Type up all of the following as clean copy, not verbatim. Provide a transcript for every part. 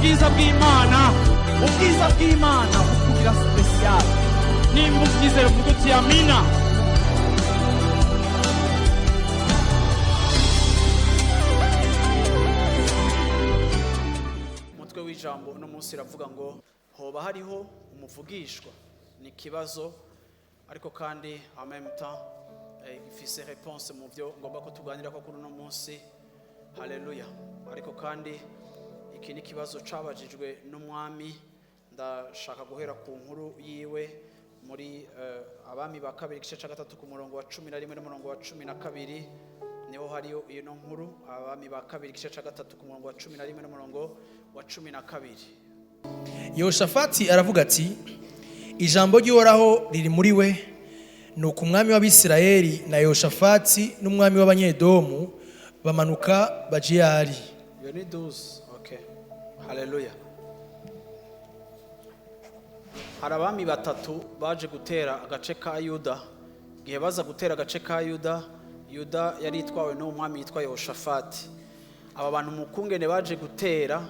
Ubwiza bw'Imana, ubwiza bw'Imana bukugira spécial. Nimba ubyizera, uvuga uti amina. Umutwe w'ijambo uno munsi iravuga ngo: "Hoba hariho umuvugishwa?" Ni ikibazo, ariko kandi en même temps gifise réponse mu byo ngomba ko tuganira ko kuri uno munsi. Haleluya! Ariko kandi iki ni ikibazo cabajijwe n'umwami. Ndashaka guhera ku nkuru yiwe muri Abami ba Kabiri, igice cya 3, ku murongo wa 11 n'umurongo wa 12, niho hariyo ino nkuru. Abami ba Kabiri, igice cya 3, ku murongo wa 11 n'umurongo wa 12. Yehoshafati aravuga ati: "Ijambo ry'Uhoraho riri muri we." Nuko umwami w'Abisirayeli na Yehoshafati n'umwami w'Abanyedomu bamanuka baja iyo ari. Iyo ni 12. Okay, haleluya. Hari abami batatu baje gutera agace ka Yuda. Igihe baza gutera agace ka Yuda, Yuda yari itwawe n'uwo mwami yitwa Yehoshafati. Aba bantu mu kungene baje gutera,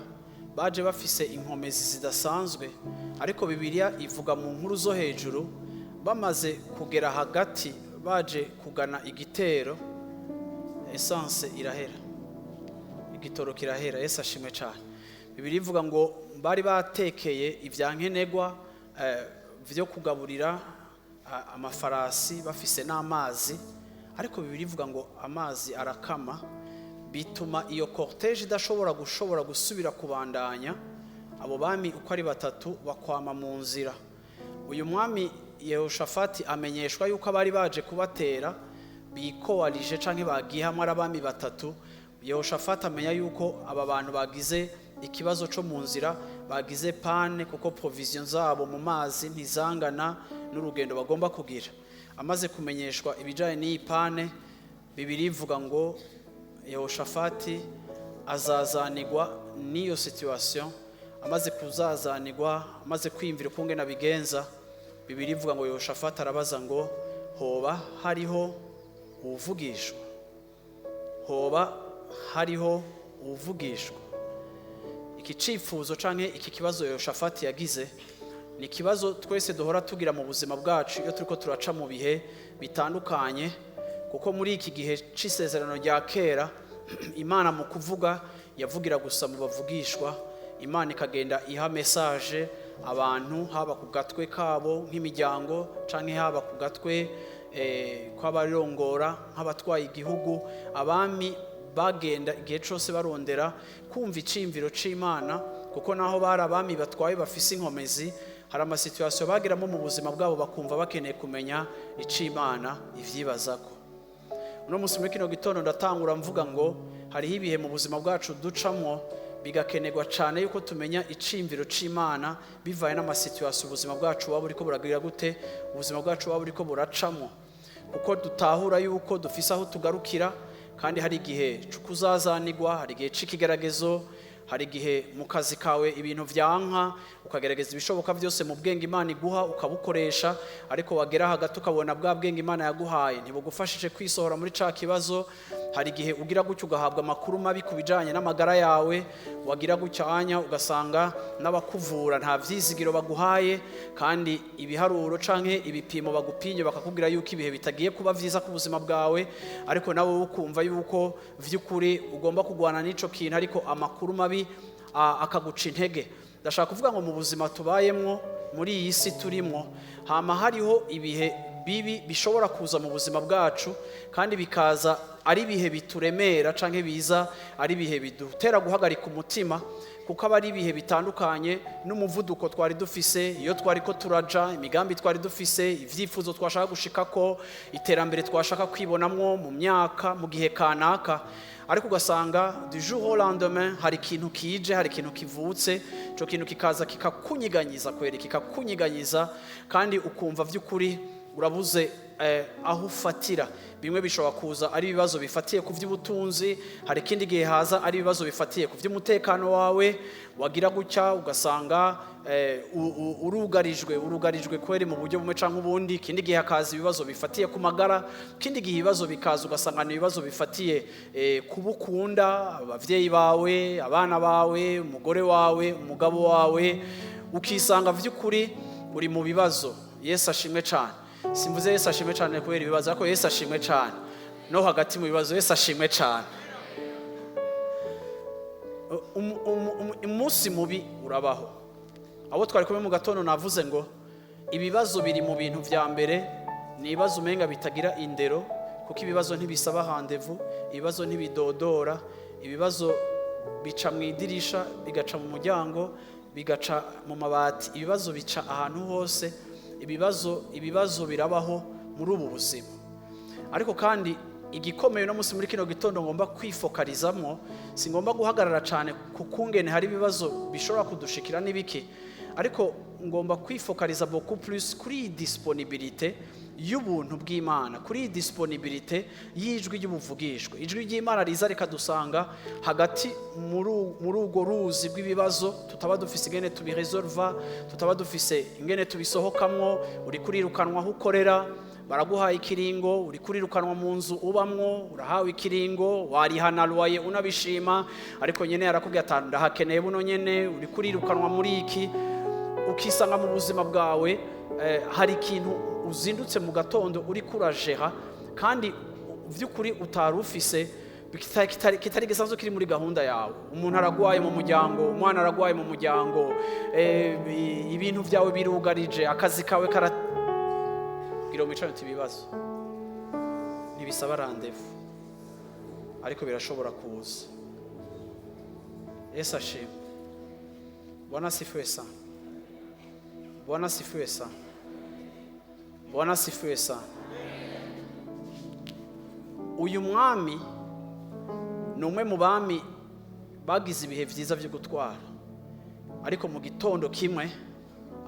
baje bafise inkomezi zidasanzwe, ariko Bibiliya ivuga mu nkuru zo hejuru, bamaze kugera hagati baje kugana igitero, essence irahera, igitoro kirahera. Yesu ashimwe cyane. Bibiliya ivuga ngo bari batekeye ibya nkenerwa byo kugaburira amafarasi, bafise n'amazi, ariko Bibiliya ivuga ngo amazi arakama, bituma iyo cortège idashobora gushobora gusubira kubandanya. Abo bami uko ari batatu bakwama mu nzira. Uyu mwami Yehoshafati amenyeshwa yuko abari baje kubatera bikowarije canke bagiye hamwe ari abami batatu. Yehoshafati amenya yuko aba bantu bagize ikibazo co mu nzira, bagize panne, kuko provision zabo mu mazi ntizangana n'urugendo bagomba kugira. Amaze kumenyeshwa ibijanye n'iyi panne, Bibiliya ivuga ngo Yehoshafati azazanigwa n'iyo situation. Amaze kuzazanigwa, amaze kwiyumvira ukungene abigenza, Bibiliya ivuga ngo Yehoshafati arabaza ngo: "Hoba hariho uwuvugishwa? Hoba hariho uwuvugishwa?" Iki cifuzo canke iki kibazo Yehoshafati yagize ni ikibazo twese duhora tugira mu buzima bwacu iyo turiko turaca mu bihe bitandukanye, kuko muri iki gihe c'isezerano rya kera, Imana mu kuvuga yavugira gusa mu bavugishwa. Imana ikagenda iha message abantu, haba ku gatwe kabo nk'imiryango canke haba ku gatwe kw'abarongora nk'abatwaye igihugu. Abami bagenda igihe cyose barondera kumva iciyumviro c'Imana, kuko naho bari abami batwaye bafise inkomezi, hari ama situations bagiramo mu buzima bwabo bakumva bakeneye kumenya ic'Imana ivyibazako. Uno munsi muri kino gitondo ndatangura mvuga ngo hariho ibihe mu buzima bwacu ducamwo bigakenerwa cyane yuko tumenya iciyumviro c'Imana, bivaye n'ama situations ubuzima bwacu buba buriko buragira gute, ubuzima bwacu buba buriko buracamwo, kuko dutahura yuko dufise aho tugarukira. Kandi hari igihe c'ukuzazanigwa, hari igihe c'ikigeragezo, hari igihe mu kazi kawe ibintu vyanka, ukagerageza ibishoboka byose mu bwenge Imana iguha ukabukoresha, ariko wagera hagati ukabona bwa bwenge Imana yaguhaye ntibugufashije kwisohora muri ca kibazo. Hari igihe ugira gutyo ugahabwa amakuru mabi ku bijanye n'amagara yawe, wagira gutyo anya ugasanga n'abakuvura nta vyizigiro baguhaye, kandi ibiharuro canke ibipimo bagupimye bakakubwira yuko ibihe bitagiye kuba vyiza ku buzima bwawe, ariko nawe ukumva yuko vy'ukuri ugomba kugwana n'ico kintu, ariko amakuru mabi akaguca intege. Ndashaka kuvuga ngo mu buzima tubayemwo muri iyi si turimwo, hama hariho ibihe bibi bishobora kuza mu buzima bwacu, kandi bikaza ari ibihe bituremera canke biza ari ibihe bidutera guhagarika umutima, kuko aba ari ibihe bitandukanye n'umuvuduko twari dufise iyo twari ko turaja, imigambi twari dufise, ivyifuzo twashaka gushikako, iterambere twashaka kwibonamwo mu myaka, mu gihe kanaka. Ariko ugasanga du jour au lendemain hari ikintu kije, hari ikintu kivutse, ico kintu kikaza kikakunyiganyiza kweri, kikakunyiganyiza, kandi ukumva vy'ukuri urabuze. aho ufatira. Bimwe bishobora kuza ari ibibazo bifatiye ku by'ubutunzi, hari ikindi gihe haza ari ibibazo bifatiye ku by'umutekano wawe. Wagira gutya ugasanga urugarijwe kweri mu buryo bumwe canke ubundi. Ikindi gihe hakaza ibibazo bifatiye ku magara, ikindi gihe ibibazo bikaza ugasanga ni ibibazo bifatiye kubukunda abavyeyi bawe, abana bawe, umugore wawe, umugabo wawe, ukisanga vy'ukuri uri mu bibazo. Yesu ashimwe cyane. Simvuze Yesu ashimwe cyane kubera ibibazo, ariko Yesu ashimwe cyane no hagati mu bibazo. Yesu ashimwe cyane. Umunsi mubi urabaho. Abo twari kumwe mu gatondo, navuze ngo ibibazo biri mu bintu vya mbere ni ibibazo umenga bitagira indero, kuko ibibazo ntibisaba rendez-vous, ibibazo ntibidodora, ibibazo bica mu idirisha, bigaca mu muryango, bigaca mu mabati, ibibazo bica ahantu hose. Ibibazo birabaho muri ubu buzima. Ariko kandi igikomeye uno munsi muri kino gitondo ngomba kwifokarizamo, singomba guhagarara cyane ku kungene hari ibibazo bishobora kudushikira n'ibiki, ariko ngomba kwifokariza beaucoup plus kuri iyi disponibilité y'ubuntu bw'Imana, kuri iyi disponibilité y'ijwi ry'ubuvugishwa, ijwi ry'Imana riza rikadusanga hagati muri urwo ruzi rw'ibibazo tutaba dufise ingene tubiresolva, tutaba dufise ingene tubisohokamwo. Uri kurirukanwa aho ukorera, baraguhaye ikiringo. Uri kurirukanwa mu nzu ubamwo, urahawe ikiringo. Warihana loyer unabishima, ariko nyene yarakubwiye ati: "Ndahakeneye buno nyene." Uri kurirukanwa muri iki, ukisanga mu buzima bwawe hari ikintu uzindutse mu gatondo uri kurajeha kandi by'ukuri utari ufise, kitari gisanzwe kiri muri gahunda yawe. Umuntu aragwaye mu muryango, umwana aragwaye mu muryango, ibintu byawe birugarije, akazi kawe kara bwira mwicare uti: "Ibibazo ntibisaba rendez-vous, ariko birashobora kuza." Yesu ashimwe. Bwana asifiwe sana. Bwana asifiwe sana. Bwana asifiwe sana. Uyu mwami ni umwe mu bami bagize ibihe byiza byo gutwara, ariko mu gitondo kimwe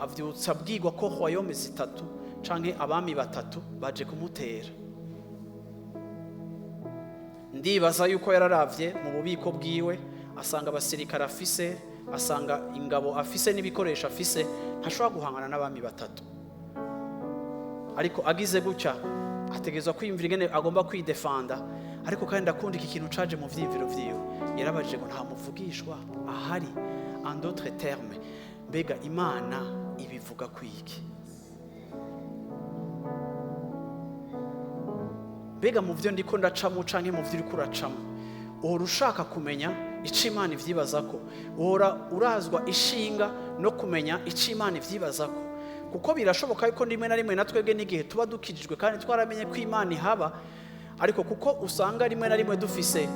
avyutsa abwirwa ko royaume zitatu canke abami batatu baje kumutera. Ndibaza yuko yararavye mu bubiko bwiwe, asanga abasirikare afise, asanga ingabo afise n'ibikoresho afise, ntashobora guhangana n'abami batatu. Ariko agize gutya ategerezwa kwiyumvira ingene agomba kwidefanda. Ariko kandi ndakunda iki kintu caje mu vyiyumviro vyiwe: yarabajije ngo: "Nta muvugishwa ahari?" En d'autres termes, mbega Imana ibivuga kwiki? Mbega mu byo ndiko ndacamo canke mu byo uriko uracamo, uhora ushaka kumenya ico Imana ivyibazako? Uhora urazwa ishinga no kumenya ico Imana ivyibazako? Kuko birashoboka yuko rimwe na rimwe na twebwe n'igihe tuba dukijijwe kandi twaramenye ko Imana ihaba, ariko kuko usanga rimwe na rimwe dufise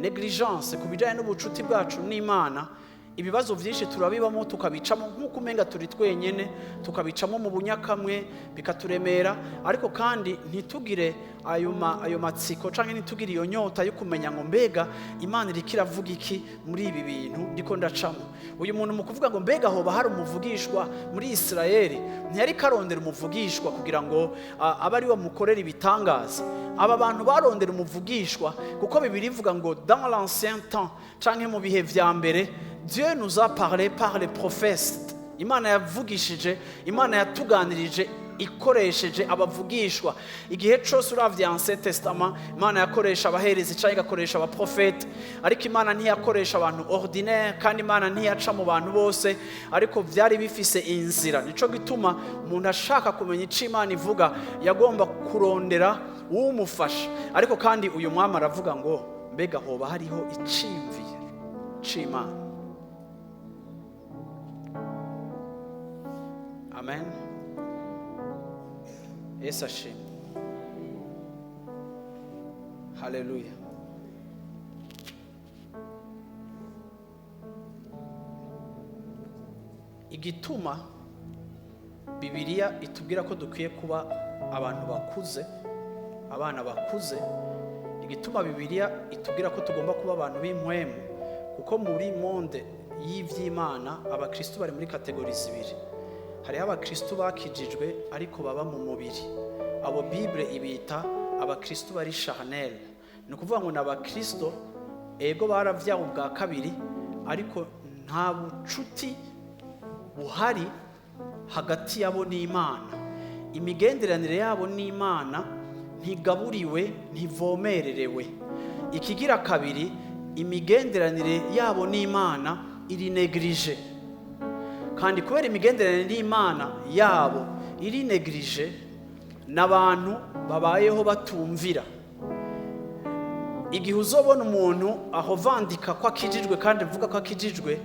négligence ku bijyanye n'ubucuti bwacu n'Imana, ibibazo byinshi turabibamo, tukabicamo nk'uko umenga turi twenyene, tukabicamo mu bunyakamwe, bikaturemera. Ariko kandi ntitugire ayo matsiko canke ntitugire iyo nyota yo kumenya ngo: "Mbega Imana iriko iravuga iki muri ibi bintu ndiko ndacamo?" Uyu muntu mu kuvuga ngo: "Mbega hoba hari umuvugishwa muri Isirayeli?" ntiyariko arondera umuvugishwa kugira ngo abe ari we mukorera ibitangaza. Aba bantu barondera umuvugishwa kuko Bibiliya ivuga ngo dans l'ancien temps, canke mu bihe vya mbere, Dieu nous a parlé par les prophètes. Imana yavugishije, Imana yatuganirije ikoresheje abavugishwa. Igihe cose uravye Ancien Testament, Imana yakoresha abaherezi canke igakoresha abaprofete, ariko Imana ntiyakoresha abantu ordinaire, kandi Imana ntiyaca mu bantu bose, ariko vyari bifise inzira. Nico gituma umuntu ashaka kumenya ico Imana ivuga yagomba kurondera uwumufasha. Ariko kandi uyu mwami aravuga ngo: "Mbega hoba hariho iciyumviro c'Imana?" Amen. Yesu ashimwe. Haleluya. Igituma Bibiliya itubwira ko dukwiye kuba abantu bakuze, abana bakuze, igituma Bibiliya itubwira ko tugomba kuba abantu b'impwemu, kuko muri monde y'ivy'Imana abakristu bari muri catégories zibiri. Hariho abakristu bakijijwe ariko baba mu mubiri. Abo Bible ibita abakristo bari charnel. Ni ukuvuga ngo ni abakristo, ego, baravyawe ubwa kabiri, ariko nta bucuti buhari hagati yabo n'Imana. Imigenderanire yabo n'Imana ntigaburiwe, ntivomererewe. Ikigira kabiri, imigenderanire yabo n'Imana iri négligée. Kandi kubera imigenderanire n'Imana yabo iri négligée, n'abantu babayeho batumvira. Igihe uzobona umuntu aho vandika ko akijijwe kandi avuga ko akijijwe,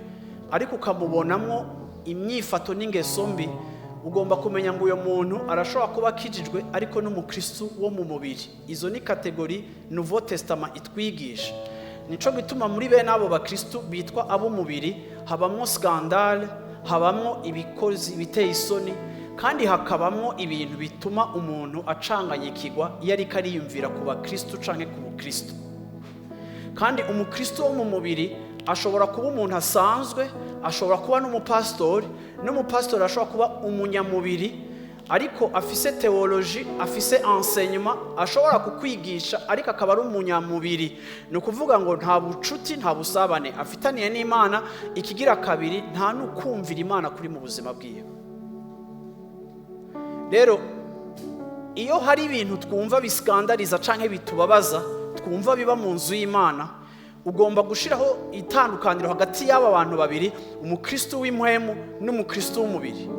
ariko ukamubonamwo imyifato n'ingeso mbi, ugomba kumenya ngo uyu muntu arashobora kuba akijijwe, ariko n'umukristu wo mu mubiri. Izo ni catégories Nouveau Testament itwigisha. Nico gituma muri bene abo bakristu bitwa ab'umubiri habamwo scandale, habamwo ibikozi biteye isoni, kandi hakabamwo ibintu bituma umuntu acanganyikirwa iyo ariko ariyumvira ku bakristu canke ku bukristu. Kandi umukristo wo mu mubiri ashobora kuba umuntu asanzwe, ashobora kuba n'umupasitori. N'umupasitori ashobora kuba umunyamubiri, ariko afise théologie, afise enseignement, ashobora kukwigisha, ariko akaba ari umunyamubiri. Ni ukuvuga ngo nta bucuti, nta busabane afitaniye n'Imana. Ikigira kabiri, nta n'ukumvira Imana kuri mu buzima bwiwe. Rero iyo hari ibintu twumva bisikandariza canke bitubabaza, twumva biba mu nzu y'Imana, ugomba gushiraho itandukaniro hagati y'aba bantu babiri, umukristo w'impwemu n'umukristo w'umubiri.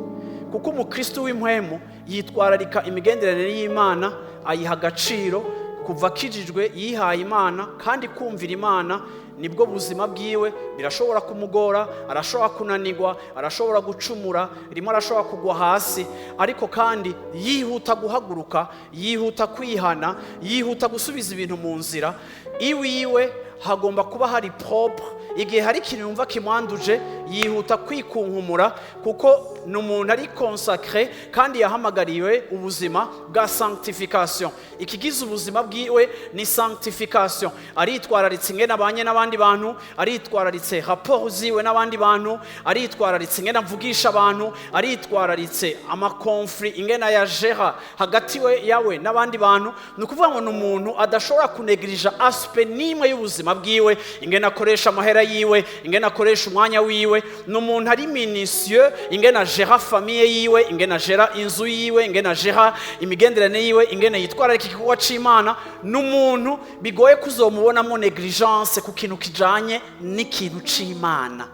Kuko umukristo w'impwemu yitwararika imigenderanire y'Imana, ayiha agaciro. Kuva akijijwe yihaye Imana, kandi kumvira Imana nibwo buzima bwiwe. Birashobora kumugora, arashobora kunanirwa, arashobora gucumura rimwe, arashobora kugwa hasi, ariko kandi yihuta guhaguruka, yihuta kwihana, yihuta gusubiza ibintu mu nzira. Iwiwe hagomba kuba hari propre. Igihe hari ikintu yumva kimwanduje, yihuta kwikunkumura, kuko ni umuntu ari consacré kandi yahamagariwe ubuzima bwa sanctification. Ikigize ubuzima bwiwe ni sanctification. Aritwararitse ingene abanye n'abandi bantu, aritwararitse rapport ziwe n'abandi bantu, aritwararitse ingene avugisha abantu, aritwararitse ama conflits ingene ayajera hagati we yawe n'abandi bantu. Ni ukuvuga ngo ni umuntu adashobora kunegirija aspect n'imwe y'ubuzima bwiwe, ingene akoresha amahera yiwe, ingene akoresha umwanya wiwe. Ni umuntu ari minutieux, ingene ajera famille yiwe, ingene ajera inzu yiwe, ingene ajera imigenderanire yiwe, ingene yitwararika igikorwa c'Imana. Ni umuntu bigoye kuzomubonamo négligence ku kintu kijanye n'ikintu c'Imana.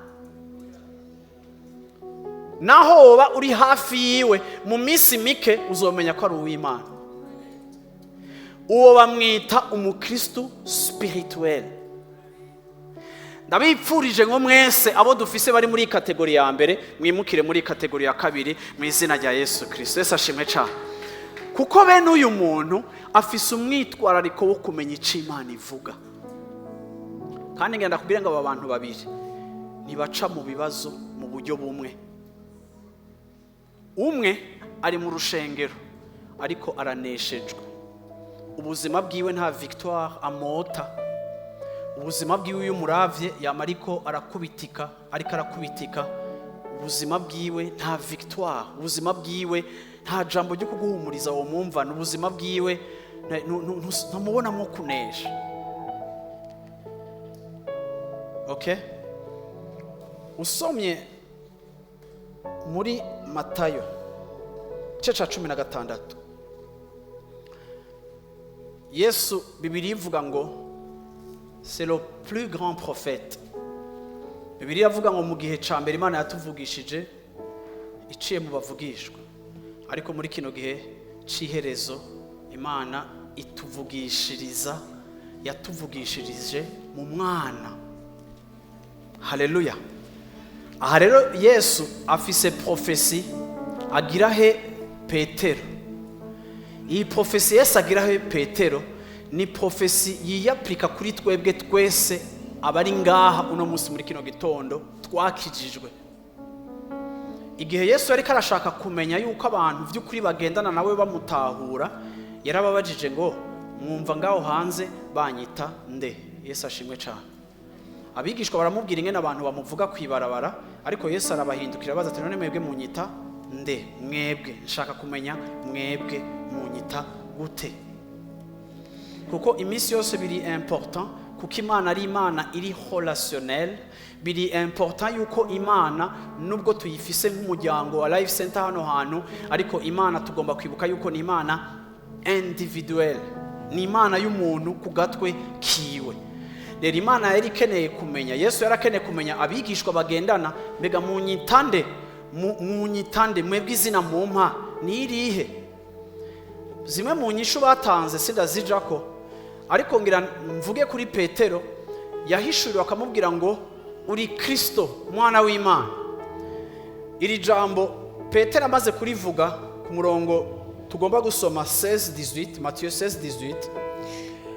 Naho woba uri hafi yiwe, mu minsi mike uzomenya ko ari uw'Imana. Uwo bamwita umukristu spirituel. Ndabipfurije ngo mwese abo dufise bari muri catégorie ya mbere, mwimukire muri catégorie ya kabiri mu izina rya Yesu Kirisito. Yesu ashimwe cyane. Kuko bene uyu muntu afise umwitwarariko wo kumenya icyo Imana ivuga. Kandi ngenda kubwira ngo aba bantu babiri ntibaca mu bibazo mu buryo bumwe. Umwe ari mu rushengero ariko araneshejwe, ubuzima bwiwe nta victoire amota. Ubuzima bwiwe iyo umuravye yama ariko arakubitika, ariko arakubitika. Ubuzima bwiwe nta victoire, ubuzima bwiwe nta jambo ryo kuguhumuriza uwo mwumvana. Ubuzima bwiwe ntumubonamo kunesha. Okay, usomye muri Matayo igice cya 16, Yesu, Bibiliya ivuga ngo c'est le plus grand prophète. Bibiliya iravuga ngo mu gihe cya mbere Imana yatuvugishije iciye mu bavugishwa, ariko muri kino gihe cy'iherezo Imana ituvugishiriza, yatuvugishirije mu Mwana. Haleluya! Aha rero Yesu afise prophétie agira he Petero. Iyi prophétie Yesu agira he Petero ni prophétie yiyapurika kuri twebwe twese abari ngaha uno munsi muri kino gitondo twakijijwe. Igihe Yesu yariko arashaka kumenya yuko abantu by'ukuri bagendana nawe bamutahura, yarababajije ngo: "Mwumva ngaho hanze banyita nde?" Yesu ashimwe cyane. Abigishwa baramubwira ingene abantu bamuvuga kwibarabara, ariko Yesu arabahindukira abaza ati: "None mwebwe munyita nde?" Nde mwebwe? Nshaka kumenya mwebwe munyita gute, kuko iminsi yose biri important, kuko Imana ari Imana iri relationnel. Biri important yuko Imana, nubwo tuyifise nk'umuryango wa Life Center hano hantu, ariko Imana tugomba kwibuka yuko ni Imana individuelle, ni Imana y'umuntu ku gatwe kiwe. Rero Imana yari ikeneye kumenya, Yesu yari akeneye kumenya abigishwa bagendana: mbega munyitande, munyitande mwebwe? Izina mumpa ni irihe? Zimwe mu nyishu batanze sindazijako, ariko ngira mvuge kuri Petero yahishuriwe akamubwira ngo: "Uri Kristo, umwana w'Imana." Iri jambo Petero amaze kurivuga, ku murongo tugomba gusoma 16:18, Matiyo 16:18,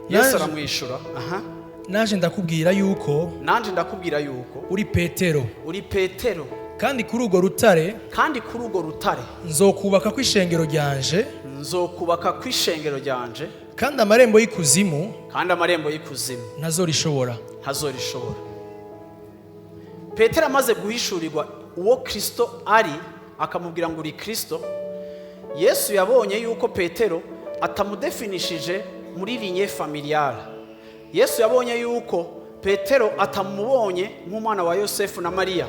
Yesu aramwishura aha. Naje ndakubwira yuko Nanje ndakubwira yuko uri Petero, uri Petero, kandi kuri urwo rutare kandi kuri urwo rutare nzokubaka kw'ishengero ryanje, nzokubaka kw'ishengero ryanje, kandi amarembo y'ikuzimu kandi amarembo y'ikuzimu ntazorishobora. Ntazorishobora. Petero amaze guhishurirwa uwo Kristo ari, akamubwira ngo: "Uri Kristo," Yesu yabonye yuko Petero atamudefinishije muri lignée familiale. Yesu yabonye yuko Petero atamubonye nk'umwana wa Yosefu na Mariya.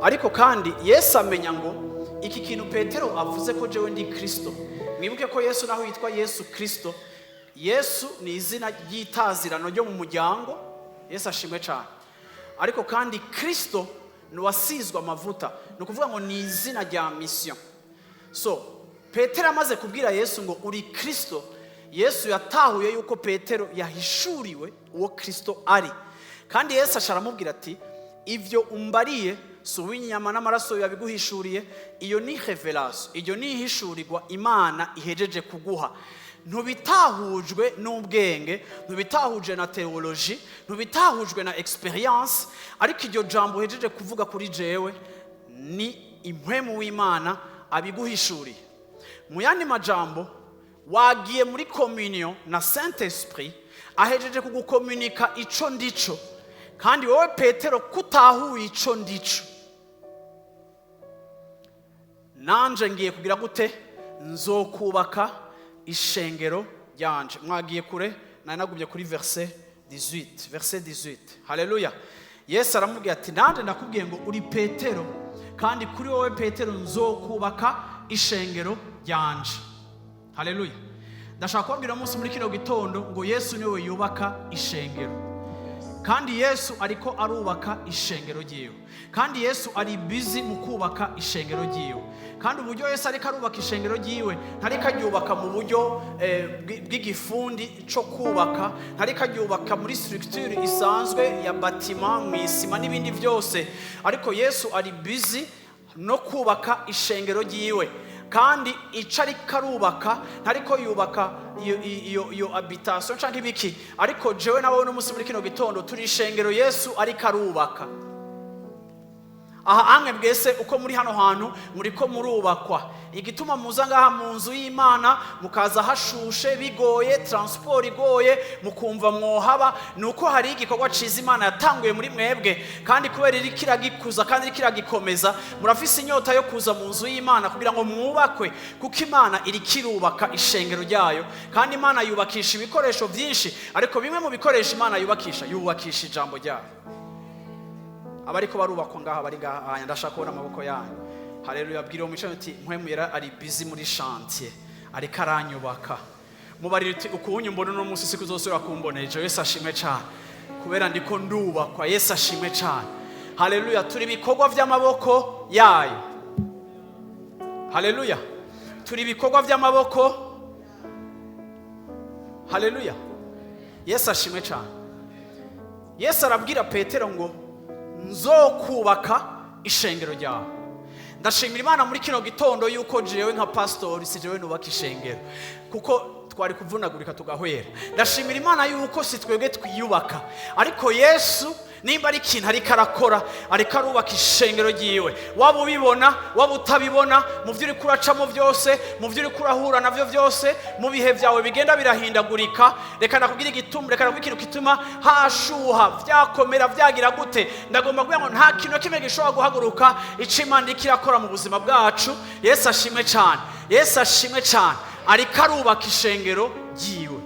Ariko kandi Yesu amenya ngo iki kintu Petero avuze ko jewe ndi Kristo. Mwibuke ko Yesu naho yitwa Yesu Kristo, Yesu ni izina ry'itazirano ryo mu muryango. Yesu ashimwe cyane. Ariko kandi Kristo ni uwasizwe amavuta, ni ukuvuga ngo ni izina rya mission. So Petero amaze kubwira Yesu ngo: "Uri Kristo," Yesu yatahuye yuko Petero yahishuriwe uwo Kristo ari. Kandi Yesu aca aramubwira ati: "Ibyo umbariye si uw'inyama n'amaraso yabiguhishuriye." Iyo ni révélation, iyo ni ihishurirwa Imana ihejeje kuguha. Ntubitahujwe n'ubwenge, ntubitahujwe na théologie, ntubitahujwe na expérience, ariko iryo jambo uhejeje kuvuga kuri jewe ni impwemu w'Imana abiguhishuriye. Mu yandi majambo, wagiye muri communion na Saint Esprit, ahejeje kugukomunika ico ndico. Kandi wowe Petero kutahuye ico ndico, nanje ngiye kugira gute? Nzokubaka ishengero ryanje. Mwagiye kure, nari nagumye kuri verset 18, verset 18. Haleluya. Yesu aramubwira ati: "Nanje ndakubwiye ngo uri Petero, kandi kuri wowe Petero nzokubaka ishengero ryanje." Haleluya. Ndashaka kubabwira umunsi muri kino gitondo ngo Yesu niwe yubaka ishengero, kandi Yesu ariko arubaka ishengero ryiwe, kandi Yesu ari busy mu kubaka ishengero ryiwe. Kandi uburyo Yesu ariko arubaka ishengero ryiwe, ntariko aryubaka mu buryo bw'igifundi cyo kubaka, ntariko aryubaka muri structure isanzwe ya bâtiment, mu isima n'ibindi byose, ariko Yesu ari busy no kubaka ishengero ryiwe. Kandi icyo ariko arubaka, ntariko yubaka iyo habitation cyangwa ibiki, ariko jewe nawe n'umunsi muri kino gitondo turi ishengero Yesu ariko arubaka. Aha amwe bwese uko muri hano hantu muriko murubakwa. Igituma muza ngaha mu nzu y'Imana, mukaza hashushe, bigoye, transport igoye, mukumva mwohaba, ni uko hari igikorwa ciza Imana yatanguye muri mwebwe. Kandi kubera iriko iragikuza kandi iriko iragikomeza, murafise inyota yo kuza mu nzu y'Imana kugira ngo mwubakwe, kuko Imana iriko irubaka ishengero ryayo. Kandi Imana yubakisha ibikoresho byinshi, ariko bimwe mu bikoresho Imana yubakisha, yubakisha ijambo ryayo. Abariko barubakwa ngaha, bari ngaha aya, ndashaka kubona amaboko yanyu. Haleluya. Bwira uwo mwicaye uti: "Mpwemu Yera ari busy muri chantier, ariko aranyubaka." Mubarira uti: "Ukunyu mbona uno munsi siko uzosubira kumbona ejo." Yesu ashimwe cyane, kubera ndiko ndubakwa. Yesu ashimwe cyane. Haleluya. Turi ibikorwa by'amaboko yayo. Haleluya. Turi ibikorwa by'amaboko. Haleluya. Yesu ashimwe cyane. Yesu arabwira Petero ngo: "Nzokubaka ishengero ryawe." Ndashimira Imana muri kino gitondo yuko jewe nka pasitori si jewe nubaka ishengero, kuko twari kuvunagurika tugahwera. Ndashimira Imana yuko si twebwe twiyubaka, ariko Yesu Nimba ari ikintu ariko arakora, ariko arubaka ishengero ryiwe. Waba ubibona, waba utabibona, mu byo uriko uracamo byose, mu byo uriko urahura navyo byose, mu bihe byawe bigenda birahindagurika, reka nakubwira igituma, reka nakubwira ikintu gituma hashuha, vyakomera, vyagira gute. Ndagomba kuvuga ngo nta kintu na kimwe gishobora guhaguruka ico Imana iriko irakora mu buzima bwacu. Yesu ashimwe cyane, Yesu ashimwe cyane. Ariko arubaka ishengero ryiwe.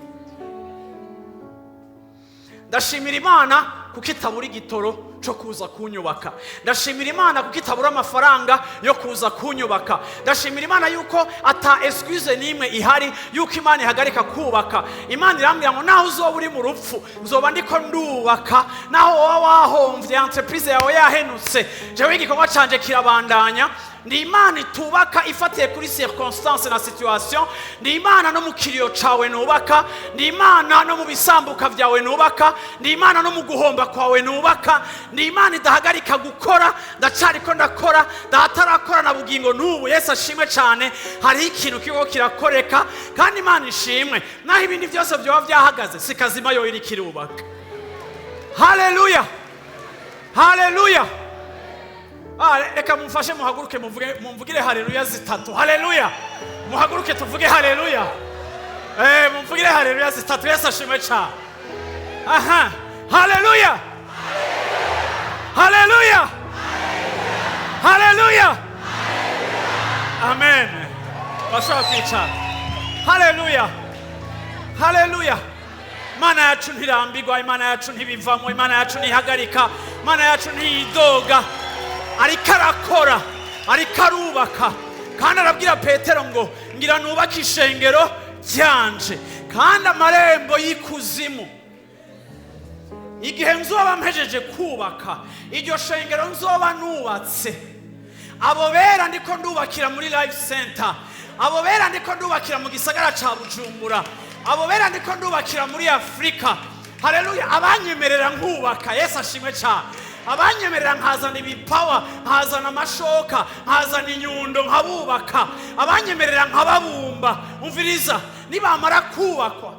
Ndashimira Imana kuko itabura igitoro cyo kuza kunyubaka. Ndashimira Imana kuko itabura amafaranga yo kuza kunyubaka. Ndashimira Imana yuko ata excuse n'imwe ihari yuko Imana ihagarika kubaka. Imana irambwira ngo naho uzoba uri mu rupfu, nzoba ndiko ndubaka. Naho woba wahomvye, entreprise yawe yahenutse, jewe igikorwa canje kirabandanya. Ndi Imana itubaka ifatiye kuri circonstance na situation. Ndi Imana no mu kiriyo cawe nubaka. Ndi Imana no mu bisambuka vyawe nubaka. Ndi Imana no mu guhomba kwawe nubaka. Ndi Imana idahagarika gukora. Ndacariko ndakora, datarakora na bugingo n'ubu. Yesu ashimwe cyane. Hariho ikintu kiriko kirakoreka, kandi Imana ishimwe. Naho ibindi byose vyoba vyahagaze, si kazima yo iriko irubaka. Haleluya, haleluya! Ah, reka mumfashe muhaguruke, muvuge, mumvugire haleluya zitatu. Haleluya! Muhaguruke tuvuge haleluya. Mumvugire haleluya zitatu. Yesu ashimwe cyane. Aha, haleluya, haleluya, haleluya! Amen. Bashobora kwicara. Haleluya, haleluya! Imana yacu ntirambirwa, Imana yacu ntibivamo, Imana yacu ntihagarika, Imana yacu ntiyidoga. Ariko arakora, ariko arubaka. Kandi arabwira Petero ngo ngira nubake ishengero ryanje, kandi amarembo y'ikuzimu, igihe nzoba mpejeje kubaka iryo shengero, nzoba nubatse abo bera ndiko ndubakira muri Life Center, abo bera ndiko ndubakira mu gisagara ca Bujumbura, abo bera ndiko ndubakira muri Afurika, haleluya, abanyemerera nkubaka, Yesu ashimwe cyane, abanyemerera nkazana ibipawa, nkazana amashoka, nkazana inyundo, nkabubaka, abanyemerera nkababumba, umviriza, nibamara kubakwa,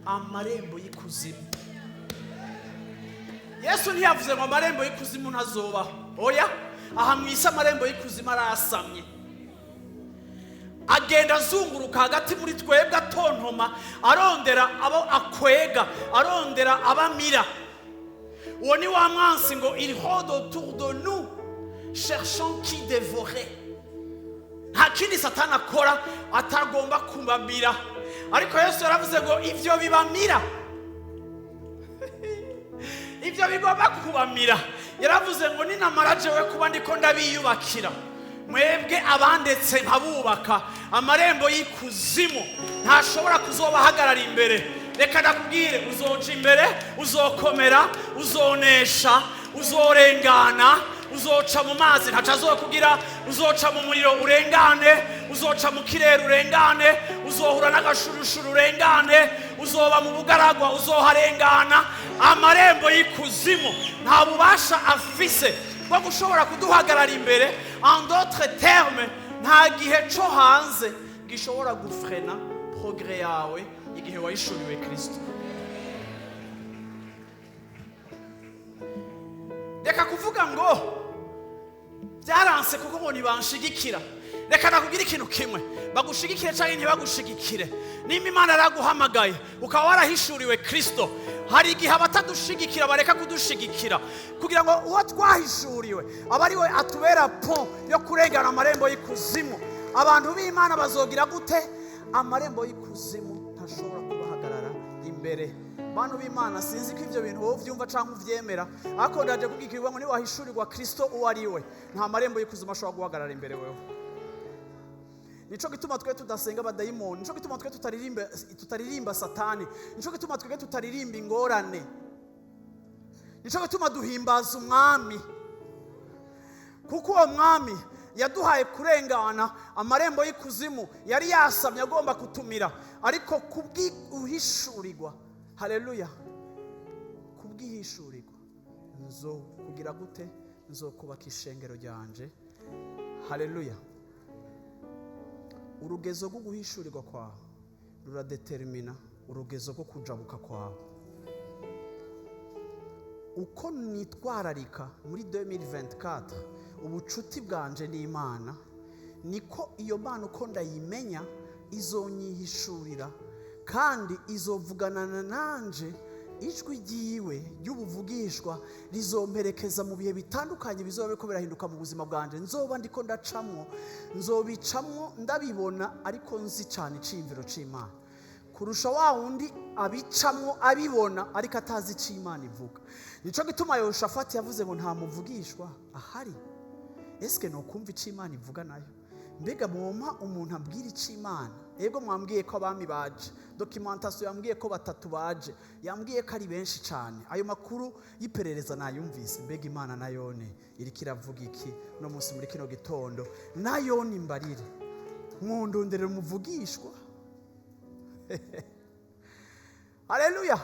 amarembo y'ikuzimu. Yesu ntiyavuze ngo amarembo y'ikuzimu ntazobaho. Oya, aha mu isi amarembo y'ikuzimu arasamye, agenda azunguruka hagati muri twebwe, atontoma, arondera abo akwega, arondera abamira. Uwo ni wa mwansi ngo il rôde autour de nous cherchant qui dévorer. Nta kindi Satani akora atagomba kubamira. Ariko Yesu yaravuze ngo ivyo bibamira, ibyo bigomba kubamira, yaravuze ngo ninamara jewe kuba ndiko ndabiyubakira mwebwe abandetse nkabubaka, amarembo y'ikuzimu ntashobora kuzobahagarara imbere. Reka ndakubwire, uzoca imbere, uzokomera, uzonesha, uzorengana. Uzoca mu mazi, ntaco azokugira. Uzoca mu muriro urengane, uzoca mu kirere urengane, uzohura n'agashurushuru urengane, uzoba mu bugaragwa uzoharengana. Amarembo y'ikuzimu nta bubasha afise bwo gushobora kuduhagarara imbere. En d'autres termes, nta gihe co hanze gishobora gufrena progrès yawe igihe wahishuriwe Kristo. Reka kuvuga ngo byaranse kuko ngo ntibanshigikira. Reka nakubwire ikintu kimwe: bagushigikire cyangwa ntibagushigikire, nimba Imana yaraguhamagaye ukaba warahishuriwe Kristo, hari igihe abatadushigikira bareka kudushigikira kugira ngo uwo twahishuriwe abe ari we atubera pont yo kurengana amarembo y'ikuzimu. Abantu b'Imana bazogira gute? Amarembo y'ikuzimu ntashobora kubahagarara imbere. Bantu b'Imana, sinzi ko ibyo bintu wowe ubyumva cyangwa ubyemera, ariko ndaje kubwikirwa ngo niwahishurirwa Kristo uwo ari we, nta marembo y'ikuzimu ashobora guhagarara imbere wewe. Nico gituma twe tudasenga abadayimoni, nico gituma twe tutaririmba Satani, nico gituma twebwe tutaririmba ingorane, nico gituma duhimbaza Umwami, kuko uwo Mwami yaduhaye kurengana amarembo y'ikuzimu yari yasamye agomba kutumira. Ariko kubw'uhishurirwa, haleluya, kubw'ihishurirwa, nzo kugira gute? Nzokubaka ishengero ryanje. Haleluya! Urugezo rwo guhishurirwa kwawe ruradetermina urugezo rwo kujabuka kwawe. Uko nitwararika muri 2024 ubucuti bwanje n'Imana, niko iyo Mana uko ndayimenya izonyihishurira kandi izovuganana nanje. Ijwi ryiwe ry'ubuvugishwa rizomperekeza mu bihe bitandukanye bizoba biriko birahinduka mu buzima bwanje. Nzoba ndiko ndacamwo, nzobicamwo ndabibona, ariko nzi cyane iciyumviro c'Imana kurusha wa wundi abicamwo abibona ariko atazi icyo Imana ivuga. Nico gituma Yehoshafati yavuze ngo nta muvugishwa ahari. Eske nokumva icyo Imana ivuga nayo? Mbega mwompa umuntu ambwira icyo Imana? Yego, mwambwiye ko abami baje, documentation yambwiye ko batatu baje, yambwiye ko ari benshi cyane. Ayo makuru y'iperereza nayumvise. Mbega Imana nayone iriko iravuga iki no munsi muri kino gitondo? Nayone imbarire, mwundunderera umuvugishwa. Haleluya!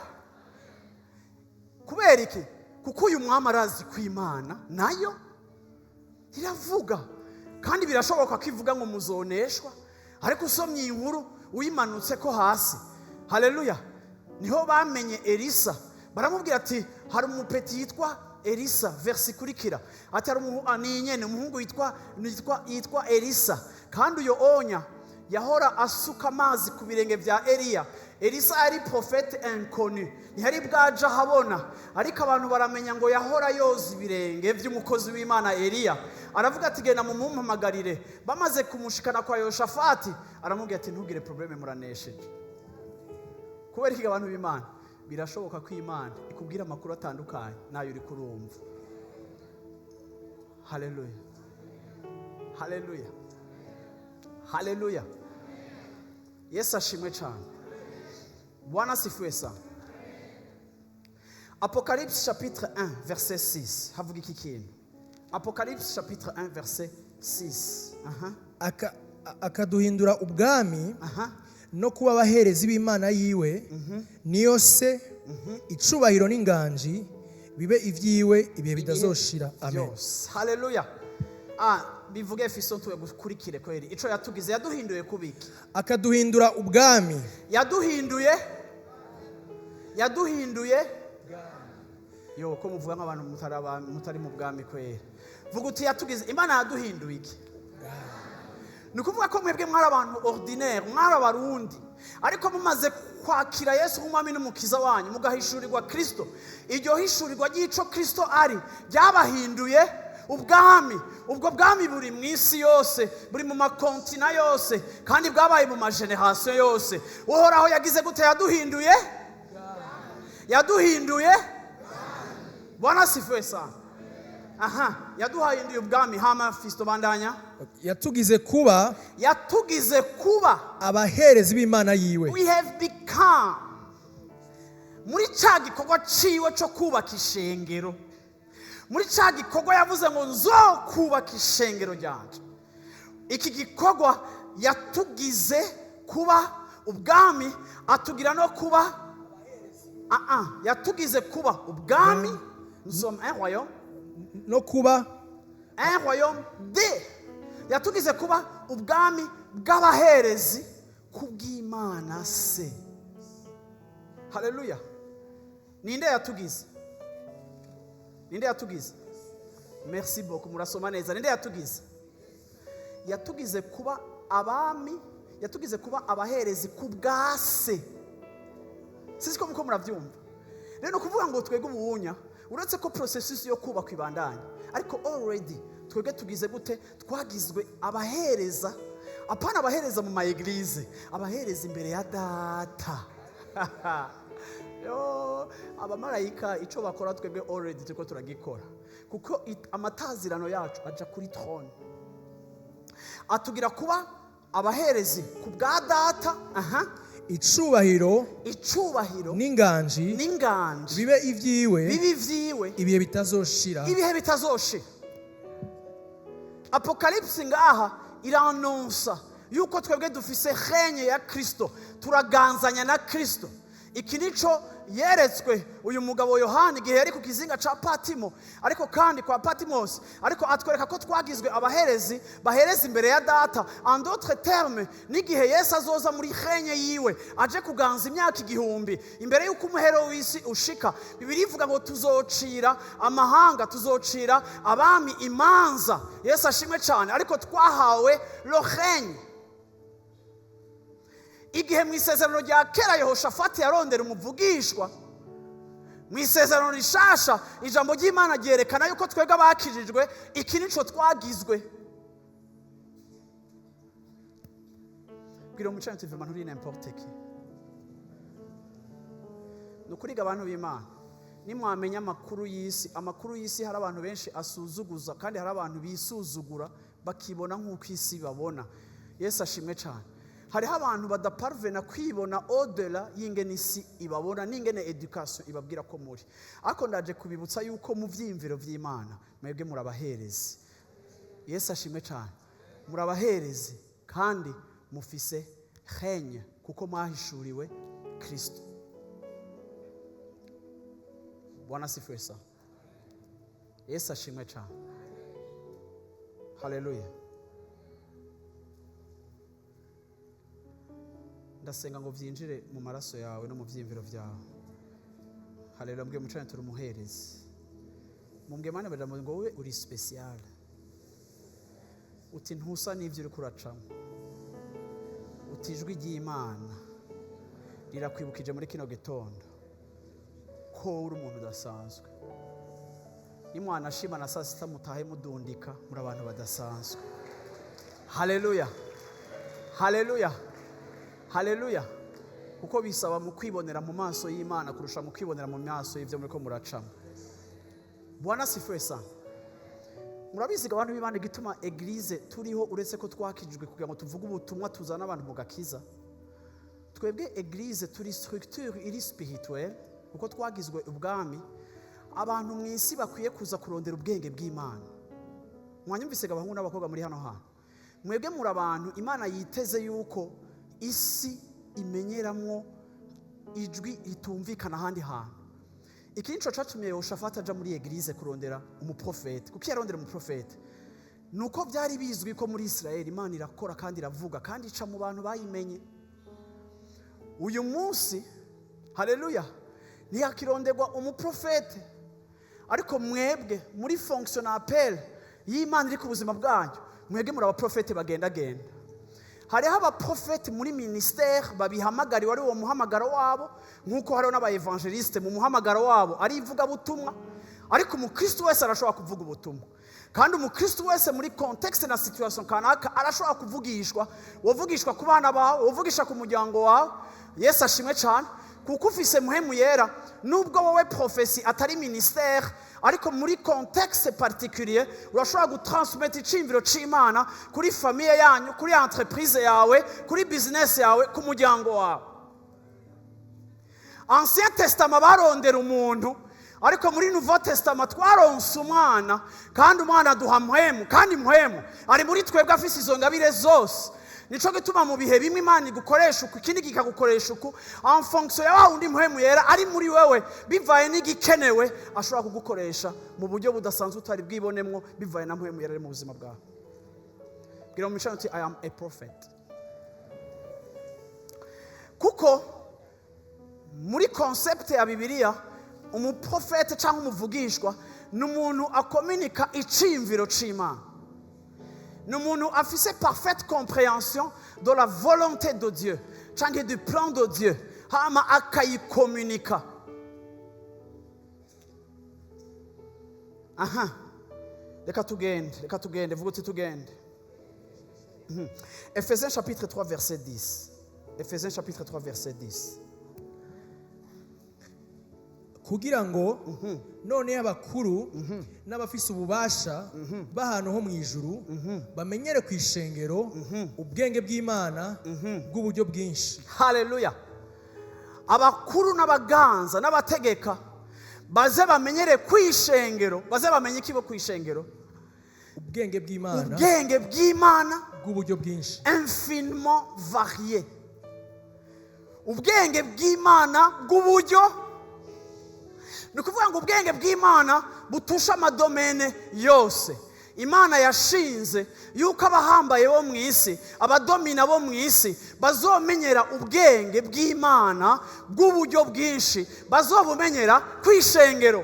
Kubera iki? Kuko uyu mwami arazi ko Imana nayo iravuga, kandi birashoboka ko ivuga ngo muzoneshwa. Ariko usomye iyi nkuru uyimanutse ko hasi, haleluya, niho bamenye Elisa. Baramubwira ati hari umupeti yitwa Elisa. Verse ikurikira ati hari ni nyene umuhungu yitwa Elisa, kandi uyo onya yahora asuka amazi ku birenge bya Eliya. Elisa yari prophète inconnu, ntiyari bwaje ahabona, ariko abantu baramenya ngo yahora yoza ibirenge by'umukozi w'Imana Eliya. Aravuga ati genda mumumpamagarire. Bamaze kumushikana kwa Yoshafati, aramubwira ati ntugire problème, muranesheje. Kubera iki, abantu b'Imana? Birashoboka ko Imana ikubwira amakuru atandukanye nayo uri kurumva. Haleluya, haleluya, haleluya! Yesu ashimwe cyane. Bwana asifiwe sana. Apocalypse chapitre 1 verset 6 havuga iki kintu. Apocalypse chapitre 1 verset 6, aha. Akaduhindura ubwami no kuba abaherezi b'Imana yiwe, niyo se, icubahiro n'inganji bibe ibyiwe ibihe bitazoshira. Amen. Byose. Haleluya! Ah, bivuge fiso, tuwe gukurikire kweri ico yatugize. Yaduhinduye kubiki? Akaduhindura ubwami. Yaduhinduye yo ko muvuga nk'abantu mutari mu bwami kwera. Vuga uti yatugize, Imana yaduhinduye iki? Ni ukuvuga ko mwebwe mwari abantu ordinaire, mwari Abarundi, ariko mumaze kwakira Yesu nk'umwami n'umukiza wanyu, mugahishurirwa Kristo, iryo hishurirwa ry'ico Kristo ari ryabahinduye ubwami. Ubwo bwami buri mu isi yose, buri mu makontina yose, kandi bwabaye mu ma générations yose. Uhoraho yagize gute? Yaduhinduye, yaduhinduye. Bwana asifiwe sana. Aha, yaduhahinduye ubwami. Hama fisto, bandanya. Yatugize kuba Yatugize kuba abaherezi b'Imana yiwe. We have become, muri cya gikorwa ciwe cyo kubaka ishengero, muri cya gikorwa yavuze ngo nzokubaka ishengero ryanje, iki gikorwa yatugize kuba ubwami, atugira no kuba yatugize kuba ubwami. Nous sommes un royaume. No kuba Un royaume de, yatugize kuba ubwami bw'abaherezi kubw'Imana se. Haleluya! Ninde yatugize? Ninde yatugize? Merci beaucoup, murasoma neza. Ninde yatugize? Yatugize kuba abami, yatugize kuba abaherezi ku bwa se. Sinzi ko muko murabyumva. Rero ni ukuvuga ngo twebwe ubuhunya, uretse ko processus yo kubaka ibandanya, ariko already twebwe tugize gute? Twagizwe abahereza, apana abahereza mu ma églises, abahereza imbere ya Data. Yo, abamarayika icyo bakora twebwe already turiko turagikora, kuko amatazirano yacu aja kuri trône. Atugira kuba abaherezi ku bwa Data, aha. Icubahiro Icubahiro n'inganji n'inganji bibe ibyiwe bibe ivyiwe ibihe bitazoshira. Ibihe bitazoshira. Apocalypse ngaha iranonsa yuko twebwe dufise règne ya Kristo, turaganzanya na Kristo. Iki nico yeretswe uyu mugabo Yohani igihe yari ku kizinga ca Patimo, ariko kandi kwa Patmos, ariko atwereka ko twagizwe abaherezi bahereza imbere ya Data. En d'autres termes, n'igihe Yesu azoza muri règne yiwe aje kuganza imyaka 1000 imbere y'uko umuhero w'isi ushika, Bibiliya ivuga ngo tuzocira amahanga, tuzocira abami imanza. Yesu ashimwe cyane. Ariko twahawe le règne. Igihe mu isezerano rya kera Yehoshafati yarondera umuvugishwa, mu isezerano rishasha ijambo ry'Imana ryerekana yuko twebwe abakijijwe iki nico twagizwe. Bwira umucana uti: "Vraiment, nturi n'importe qui." Ni ukuriga abantu b'Imana, nimwamenya amakuru y'isi, amakuru y'isi hari abantu benshi asuzuguza, kandi hari abantu bisuzugura bakibona nk'uko isi babona. Yesu ashimwe cyane. Hariho abantu badaparvena kwibona au-delà y'ingene isi ibabona n'ingene éducation ibabwira ko muri. Ariko ndaje kubibutsa yuko mu vyiyumviro vy'Imana mwebwe murabaherezi. Yesu ashimwe cyane. Murabaherezi kandi mufise règne kuko mwahishuriwe Kristo. Bwana asifiwe sana. Yesu ashimwe cyane. Haleluya. Ndasenga ngo byinjire mu maraso yawe no mu byiyumviro byawe. Haleluya. Mbwiye umucane turi umuherezi. Mumbwiye mane bajambo ngo wowe uri spécial, uti ntusa n'ibyo uri kuracamo, uti ijwi ry'Imana rirakwibukije muri kino gitondo ko uri umuntu udasanzwe. Nimwanashima na saa sita mutahe mudundika, muri abantu badasanzwe. Haleluya, haleluya, haleluya. Kuko bisaba mu kwibonera mu maso y'Imana kurusha mu kwibonera mu maso y'ibyo muri ko muracamo. Bwana asifiwe sana. Murabizi abantu b'Imana, igituma église turiho, uretse ko twakijijwe kugira ngo tuvuge ubutumwa tuzana abantu mu gakiza, twebwe église turi structure iri spirituelle kuko twagizwe ubwami. Abantu mu isi bakwiye kuza kurondera ubwenge bw'Imana. Mwanyumvise, abahungu n'abakobwa muri hano hantu, mwebwe muri abantu Imana yiteze yuko isi imenyeramwo ijwi ritumvikana ahandi hantu. Iki nico catumye Yehoshafati aja muri église kurondera umuprofete. Kuko yarondera umuprofete nuko byari bizwi ko muri Israel Imana irakora kandi iravuga kandi ica mu bantu bayimenye. Uyu munsi, haleluya, ntihakironderwa umuprofete, ariko mwebwe muri fonction na appel y'Imana iri ku buzima bwanyu, mwebwe muri abaprofete bagendagenda. Hariho abaprofete muri ministère babihamagariwe, ari uwo muhamagaro wabo, nk'uko hariho n'abaevangeliste mu muhamagaro wabo ari ivugabutumwa. Ariko umukristo wese arashobora kuvuga ubutumwa, kandi umukristo wese muri contexte na situation kanaka arashobora kuvugishwa. Wovugishwa ku bana bawe, wovugisha ku muryango wawe. Yesu ashimwe cyane. Kuko ufise Muhemu Yera, nubwo wowe prophétie atari ministère, ariko muri contexte particulier urashobora gutransmettre iciyumviro c'Imana kuri famille yanyu, kuri entreprise yawe, kuri business yawe, ku muryango wawe. Ancien Testament barondera umuntu, ariko muri Nouveau Testament twaronse umwana, kandi umwana aduha Muhemu, kandi Muhemu ari muri twebwe afise izo ngabire zose. Nico gituma mu bihe bimwe Imana igukoresha uku, ikindi kikagukoresha uku, en fonction ya wa wundi Muhemu Yera ari muri wewe. Bivaye n'igikenewe ashobora kugukoresha mu buryo budasanzwe utari bwibonemwo, bivaye na Muhemu Yera ari mu buzima bwawe. Bwira mu micano uti: "I am a prophet." Kuko muri concept ya Bibiliya umuprofete cyangwa umuvugishwa ni umuntu akominika iciyumviro c'Imana, ni umuntu afise parfaite compréhension de la volonté de Dieu cyangwa du plan de Dieu, hama akayikomunika. Aha, reka tugende, reka tugende. Vuga uti: "Tugende." Ephésiens chapitre 3 verset 10. Ephésiens chapitre 3 verset 10. Kugira ngo none abakuru n'abafise ububasha b'ahantu ho mu ijuru bamenyere ku ishengero ubwenge bw'Imana bw'uburyo bwinshi. Haleluya. Abakuru n'abaganza n'abategeka baze bamenyere ku ishengero, baze bamenye ikibo ku ishengero? Ubwenge bw'Imana Ubwenge bw'Imana bw'uburyo bwinshi. infiniment varié. Ubwenge bw'Imana bw'uburyo, ni ukuvuga ngo ubwenge bw'Imana butusha ama domaines yose. Imana yashinze yuko abahambaye bo mu isi, abadomina bo mu isi, bazomenyera ubwenge bw'Imana bw'uburyo bwinshi, bazobumenyera ku ishengero.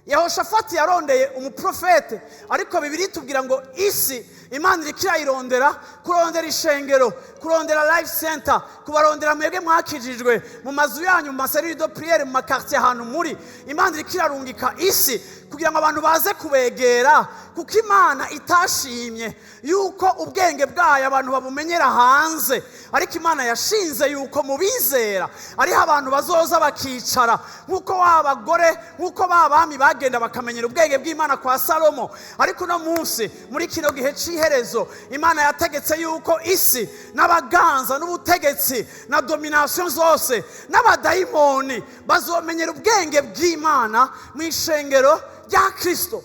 Yehoshafati yarondeye umuprofete, ariko Bibiliya itubwira ngo isi Imana iriko irayirondera, kurondera ishengero, kurondera Life Center, kubarondera mwebwe mwakijijwe mu mazu yanyu, mu ma cellules de prière, mu ma quartiers, ahantu muri. Imana iriko irarungika isi kugira ngo abantu baze kubegera, kuko Imana itashimye yuko ubwenge bwayo abantu babumenyera hanze, ariko Imana yashinze yuko mu bizera ariho abantu bazoza bakicara, nk'uko wa bagore, nk'uko ba bami bagenda bakamenyera ubwenge bw'Imana kwa Salomo. Ariko uno munsi, muri kino gihe cy'iherezo, Imana yategetse yuko isi n'abaganza n'ubutegetsi na domination zose n'abadayimoni bazomenyera ubwenge bw'Imana mu ishengero rya Kristo.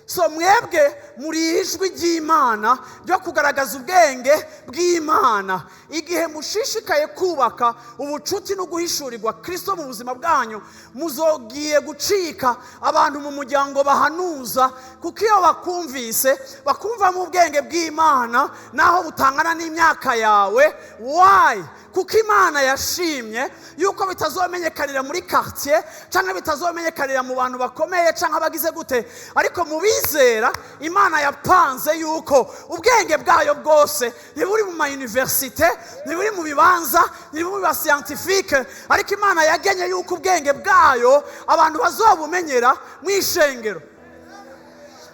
So mwebwe muri ijwi ry'Imana ryo kugaragaza ubwenge bw'Imana. Igihe mushishikaye kubaka ubucuti no guhishurirwa Kristo mu buzima bwanyu, muzogiye gucika abantu mu muryango bahanuza, kuko iyo bakumvise bakumvamo ubwenge bw'Imana naho butangana n'imyaka yawe. Why? Kuko Imana yashimye yuko bitazomenyekanira muri quartier cyangwa bitazomenyekanira mu bantu bakomeye cyangwa abagize gute, ariko mu bizera Imana yapanze yuko ubwenge bwayo bwose ntiburi mu ma universités, ntiburi mu bibanza, ntiburi mu ba scientifiques, ariko Imana yagenye yuko ubwenge bwayo abantu bazobumenyera mu ishengero.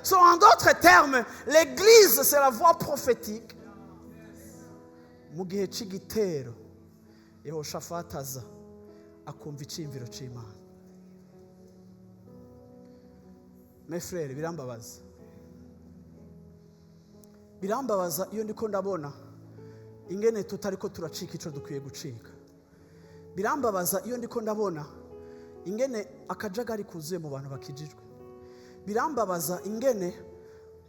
So en d'autres termes, l'église, c'est la voix prophétique. Mu gihe cy'igitero, Yehoshafati aza akumva icyiyumviro cy'Imana. Mes frères, birambabaza, birambabaza iyo ndiko ndabona ingene tutariko turacika ico dukwiye gucika. Birambabaza iyo ndiko ndabona ingene akajagari kuzuye mu bantu bakijijwe. Birambabaza ingene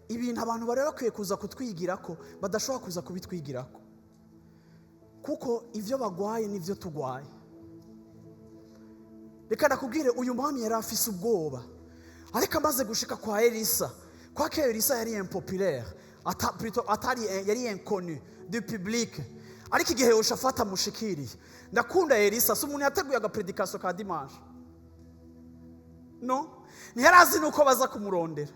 ibintu abantu bari bakwiye kuza kutwigirako badashobora kuza kubitwigirako, kuko ivyo bagwaye nivyo tugwaye. Reka ndakubwire, uyu mwami yari afise ubwoba, ariko amaze gushika kwa Elisa, kwake Elisa yari impopulaire, plutôt atari, yari inconnu du public. Ariko igihe Yehoshafati amushikiriye, ndakunda Elisa, si umuntu yateguye aga prédication ka dimanche, no ntiyari azi nuko baza kumurondera,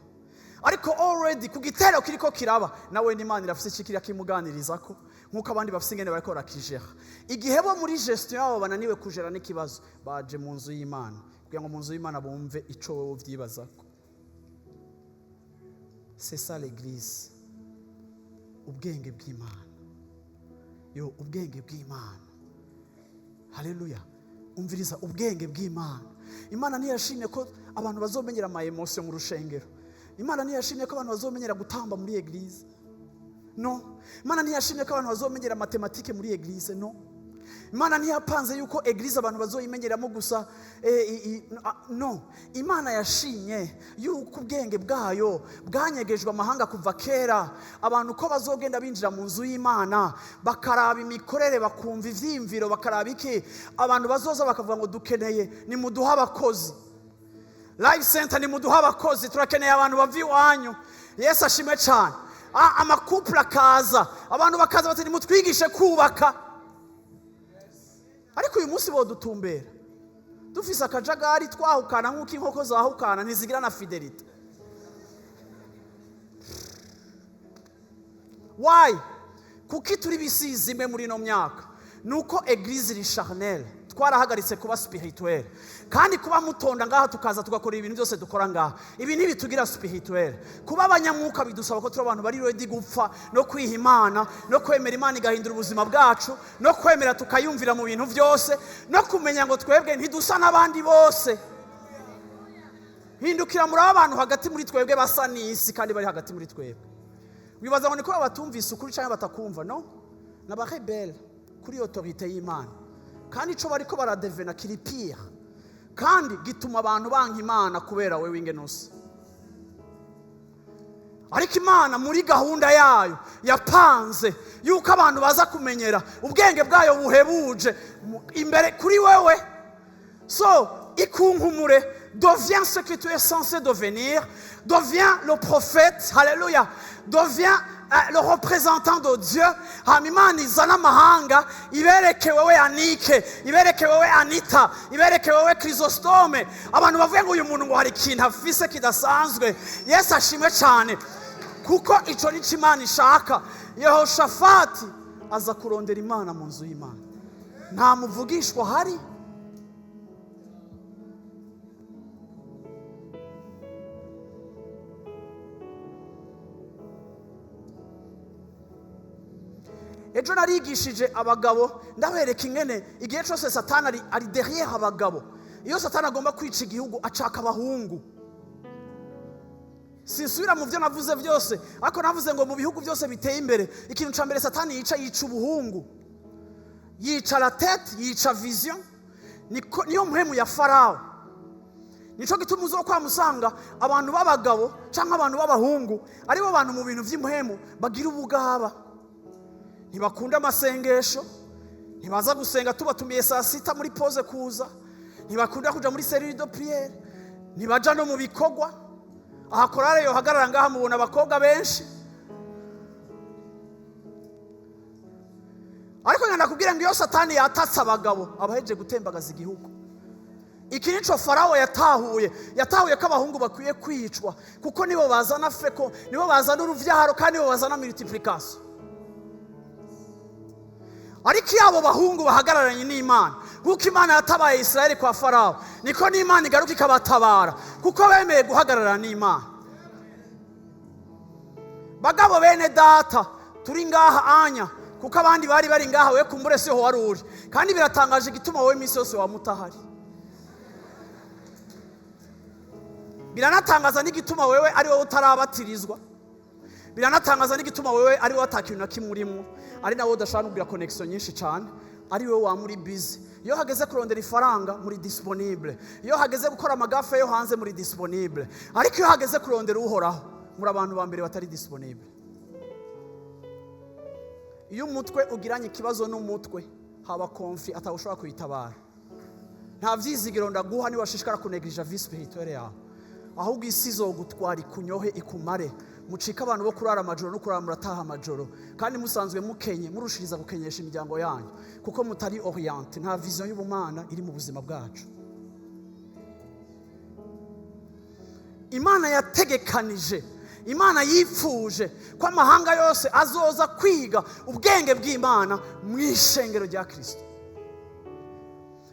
ariko already ku gitero kiriko kiraba, nawe n'Imana irafise ikikiriya kimuganirizako, nk'uko abandi bafise ingene bariko barakijera. Igihe bo muri gestion yabo bananiwe kujera n'ikibazo, baje mu nzu y'Imana kugira ngo mu nzu y'Imana bumve ico wowe uvyibazako. C'est ça l'église. Ubwenge bw'Imana, yo, ubwenge bw'Imana, haleluya! Umviriza, ubwenge bw'Imana. Imana ntiyashimye ko abantu bazomenyera ama émotions mu rushengero. Imana ntiyashimye ko abantu bazomenyera gutamba muri église, no. Imana ntiyashimye ko abantu bazomenyera mathématiques muri église, no. Imana ntiyapanze yuko église abantu bazoyimenyeramo gusa no. Imana yashimye yuko ubwenge bwayo bwanyegejwe amahanga kuva kera, abantu ko bazogenda binjira mu nzu y'Imana, bakaraba imikorere, bakumva ivyiyumviro, bakaraba iki, abantu bazoza bakavuga ngo: "Dukeneye, nimuduhe abakozi Life Center, nimuduhe abakozi, turakeneye abantu bava iwanyu." Yesu ashimwe cyane. Ama couples akaza, abantu bakaza bati: "Nimutwigishe kubaka." Ariko uyu munsi bodutumbera dufise akajagari, twahukana nk'uko inkoko zahukana, ntizigira na fidélité. Why? Kuki turi bisize imwe muri ino myaka? Nuko église iri charnelle, twarahagaritse kuba spirituel. Kandi kuba mutonda ngaha, tukaza tugakora ibintu byose dukora ngaha, ibi ntibitugira spirituel. Kuba abanyamwuka bidusaba ko turi abantu bari ready gupfa no kwiha Imana, no kwemera Imana igahindura ubuzima bwacu, no kwemera tukayumvira mu bintu byose, no kumenya ngo twebwe ntidusa n'abandi bose. Hindukira muri abantu hagati muri twebwe basa n'isi kandi bari hagati muri twebwe. Wibaza ngo niko batumvise ukuri cyangwa batakumva? No, ni aba rebelles kuri autorité y'Imana, kandi ico bariko baradevena kiri pire, kandi gituma abantu banka Imana kubera wewe ingene usa. Ariko Imana muri gahunda yayo yapanze yuko abantu baza kumenyera ubwenge bwayo buhebuje imbere kuri wewe. So ikunkumure, deviens ce que tu es censé devenir, deviens le prophète, haleluya, deviens le représentant de Dieu. Hama Imana izana amahanga ibereke wewe Anike, ibereke wewe Anita, ibereke wewe Chrysostome. Abantu bavuye ngo uyu muntu ngo hari ikintu afise kidasanzwe. Yesu ashimwe cyane, kuko ico nico Imana ishaka. Yehoshafati aza kurondera Imana mu nzu y'Imana, nta muvugishwa ahari. Ejo narigishije abagabo, ndabereka ingene igihe cyose Satani ari derrière abagabo. Iyo Satani agomba kwica igihugu acaka abahungu. Sinsubira mu byo navuze byose, ariko navuze ngo mu bihugu byose biteye imbere, ikintu cya mbere Satani yica, yica ubuhungu, yica la tête, yica vision. Niyo mpemu ya Farawo. Nico gituma uzo kwamusanga abantu b'abagabo cyangwa abantu b'abahungu aribo bantu mu bintu by'impemu bagira ubugaba. Ntibakunda amasengesho, ntibaza gusenga tubatumiye saa sita muri pause kuza, ntibakunda kuja muri cellule de prière, ntibaja no mu bikorwa. Aha korale yohagarara ngaha mubona abakobwa benshi. Ariko ngenda kubwira ngo iyo Satani yatatse abagabo abaheje gutembagaza igihugu. Iki nico Farawo yatahuye, yatahuye ko abahungu bakwiye kwicwa, kuko nibo bazana feko, nibo bazana uruvyaro, kandi nibo bazana multiplication. Ariko iyo abo bahungu bahagararanye n'Imana, kuko Imana yatabaye Israeli kwa Farawo, niko n'Imana igaruka ikabatabara, kuko bemeye guhagararana n'Imana. Bagabo bene data turi ngaha anya, kuko abandi bari bari ngaha, we kumbure siho wari uri. Kandi biratangaje igituma wowe iminsi yose wamutahari. Biranatangaza n'igituma wewe ari wowe utarabatirizwa. Biranatangaza n'igituma wewe ari wowe atakintu na kimwe urimo, ari nawe udashobora no kugira connection nyinshi cyane, ari wowe wa muri busy. Iyo hageze kurondera ifaranga muri disponible, iyo hageze gukora amagafe yo hanze muri disponible, ariko iyo hageze kurondera Uhoraho muri abantu ba mbere batari disponible. Iyo umutwe ugiranye ikibazo n'umutwe haba konfi atawushobora kuyitabara. Nta vyizigiro ndaguha niba washishikara kunegirija vie spirituelle yawe, ahubwo isi izogutwara ikunyohe ikumare. Mucike abantu bo kurara amajoro no kurara murataha amajoro, kandi musanzwe mukenye, murushiriza gukenyesha imiryango yanyu, kuko mutari orienté, nta vision y'ubumana iri mu buzima bwacu. Imana yategekanije, Imana yipfuje ko amahanga yose azoza kwiga ubwenge bw'Imana mu ishengero rya Kristo.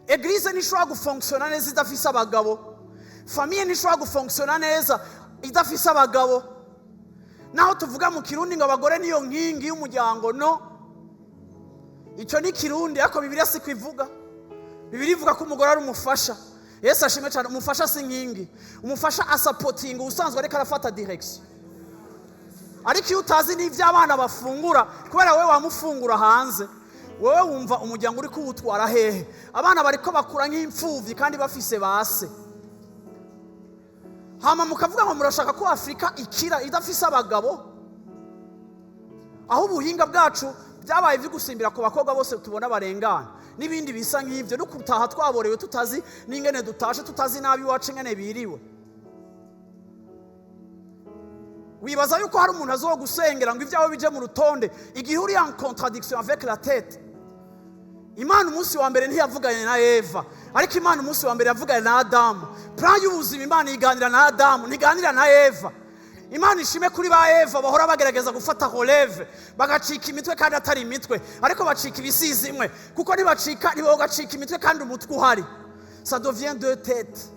Eglise ntishobora gufonctiona neza idafise abagabo, famille ntishobora gufonctiona neza idafise abagabo. Naho tuvuga mu Kirundi ngo abagore niyo nkingi y'umuryango, no, icyo ni Kirundi, ariko Bibiliya si kwivuga. Bibiliya ivuga ko umugore ari umufasha. Yesu ashimwe cyane, umufasha si nkingi, umufasha asapotinga ubusanzwe ariko arafata direction. Ariko iyo utazi n'ibyo abana bafungura, kubera wowe wamufungura hanze, wowe wumva umuryango uri kuwutwara hehe? Abana bariko bakura nk'imfuvyi kandi bafise base. Hama mukavuga ngo murashaka ko Afrika ikira idafise abagabo, aho ubuhinga bwacu byabaye vy'ugusimbira ku bakobwa bose tubona barengana n'ibindi bisa nk'ivyo, no gutaha twaborewe tutazi n'ingene dutashe, tutazi nabi iwacu ingene biriwe. Wibaza yuko hari umuntu azogusengera ngo ibyawe bije mu rutonde igihe uri en contradiction avec la tête. Imana umunsi wa mbere ntiyavuganye na Eva, ariko Imana umunsi wa mbere yavuganye na Adamu. Plan y'ubuzima Imana iganira na Adamu, ntiganira na Eva. Imana ishime kuri ba Eva bahora bagerageza gufata relève, bagacika imitwe kandi atari imitwe, ariko bacika ibisizi imwe, kuko nibacika ntibogacika imitwe kandi umutwe uhari. Ça devient deux têtes.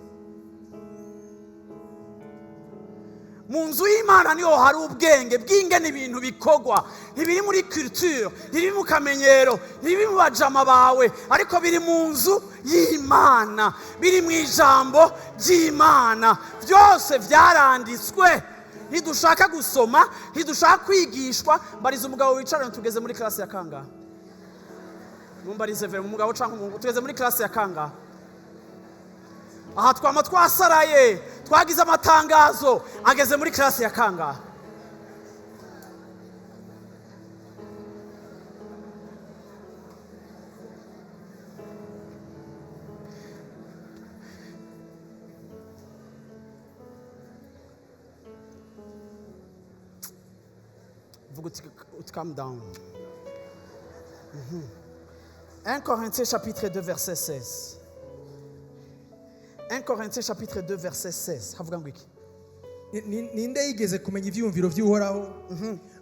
Mu nzu y'Imana niho hari ubwenge bw'ingene ibintu bikogwa. Ntibiri muri culture, ntibiri mu kamenyero, ntibiri mu bajama bawe, ariko biri mu nzu y'Imana, biri mu ijambo ry'Imana. Byose byaranditswe. Ntidushaka gusoma, ntidushaka kwigishwa. Mbariza umugabo wicaranye, tugeze muri classe ya kangahe? Mumbarize vere, umugabo canke umuhungu, tugeze muri classe ya kangahe? Aha twama twasaraye, twagize amatangazo, ageze muri classe ya kangahe? Vuga uti calm down. 1 Corinthiens chapitre 2 verset 16. 1 Corinthiens chapitre 2 verset 16 havuga ngo iki? Ninde yigeze kumenya ivyiyumviro vy'Uhoraho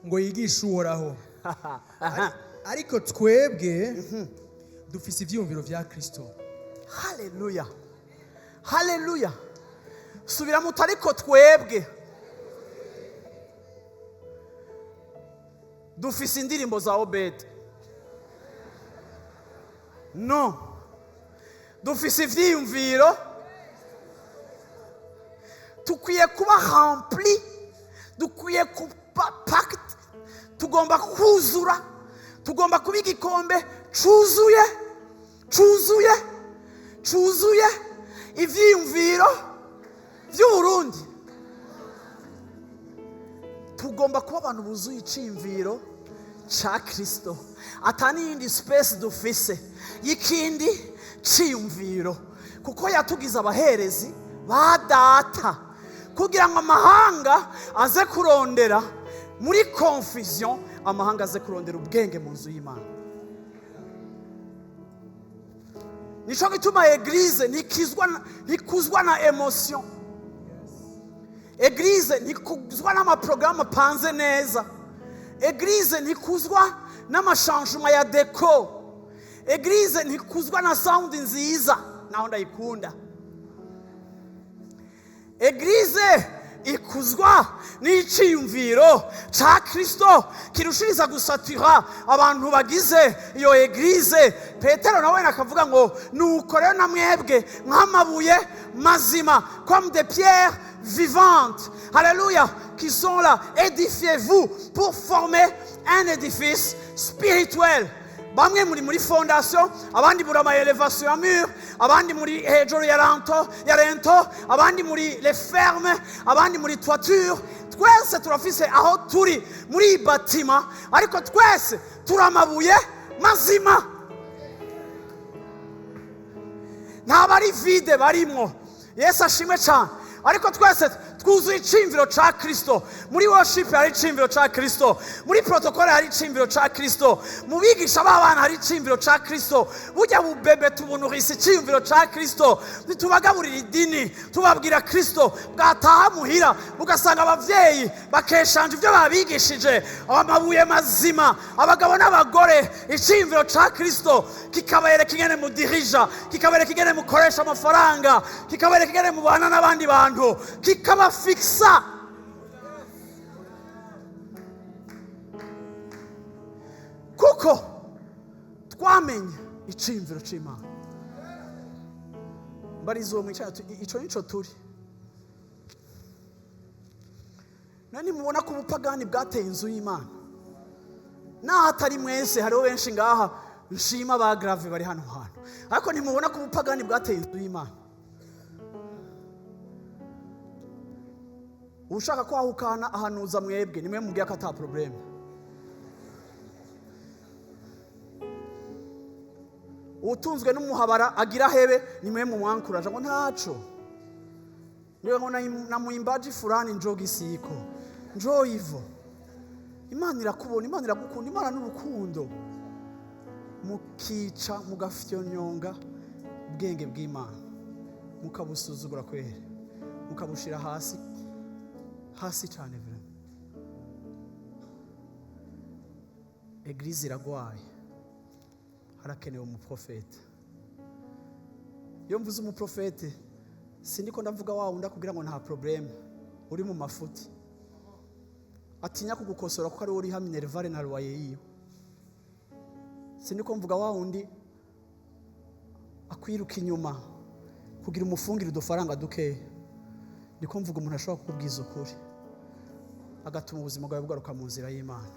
ngo yigishe Uhoraho? Ariko twebwe dufise ivyiyumviro vya Kristo. Haleluya, haleluya! Subiramo uti: "Ariko twebwe dufise indirimbo za Obedi." No, dufise ivyiyumviro. Tukwiye kuba rempli, dukwiye kuba packed, tugomba kuzura, tugomba kuba igikombe cuzuye, cuzuye, cuzuye ivyiyumviro vy'Uburundi. Tugomba kuba abantu buzuye iciyumviro ca Kristo, ata n'iyindi space dufise y'ikindi ciyumviro, kuko yatugize abaherezi ba Data kugira ngo amahanga aze kurondera muri confusion, amahanga aze kurondera ubwenge mu nzu y'Imana. Nico gituma église ntikuzwa na émotion, église ntikuzwa n'amaporogaramu apanze neza, église ntikuzwa n'ama changement ya déco, église ntikuzwa na sound nziza, naho ndayikunda. Église ikuzwa n'iciyumviro ca Kristo kirushiriza gusatira abantu bagize iyo église. Petero nawe akavuga ngo: "Nuko rero na mwebwe nk'amabuye mazima, comme des pierres vivantes, haleluya, qui sont là, édifiez-vous pour former un édifice spirituel." Bamwe muri fondation, abandi muri ama élévation ya mur, abandi muri hejuru ya linteau, abandi muri les fermes, abandi muri toiture. Twese turafise aho turi muri iyi bâtiment, ariko twese turi amabuye mazima. Ntabwo ari vide barimwo. Yesu ashimwe cyane. Ariko twese twuzuye iciyumviro ca Kristo. Muri worship hari iciyumviro ca Kristo, muri protocole hari iciyumviro ca Kristo, mu bigisha b'abana hari iciyumviro ca Kristo. Burya bubebe tubunurisa iciyumviro ca Kristo. Ntitubagaburira idini, tubabwira Kristo. Bwataha muhira ugasanga abavyeyi bakeshanja ibyo babigishije. Amabuye mazima, abagabo n'abagore, iciyumviro ca Kristo kikabereka ingene mudirija, kikabereka ingene mukoresha amafaranga, kikabereka ingene mubana n'abandi bantu, kikabafikisa. Kuko twamenye iciyumviro c'Imana. Mbariza uwo mwicara ati: "Ico nico turi?" None nimubona ko ubupagani bwateye inzu y'Imana? Naho atari mwese, hariho benshi ngaha nshima ba grave bari hano hantu, ariko ntimubona ko ubupagani bwateye inzu y'Imana? Ushaka kwahukana ahanuza mwebwe, nimwe mubwiye ko ata problème. Utunzwe n'umuhabara agira hebe, nimwe mumwankuraje ngo ntaco. Niwe ngo na muimbaji fulani njoo gisiko njoo ivo. Imana irakubona, Imana iragukunda, Imana n'urukundo. Mukica, mugafyonyonga ubwenge bw'Imana, mukabusuzugura kwere, mukabushira hasi hasi cyane. Vraiment, église iragwaye, harakenewe umuprofete. Iyo mvuze umuprofete, sindiko ndavuga wa wundi akubwira ngo nta problème, uri mu mafuti, atinya kugukosora kuko ari we uriha minerval na loyer yiwe. Sindiko mvuga wa wundi akwiruka inyuma kugira umufungire udufaranga dukeya. Niko mvuga umuntu ashobora kukubwiza ukuri, agatuma ubuzima bwawe bugaruka mu nzira y'Imana.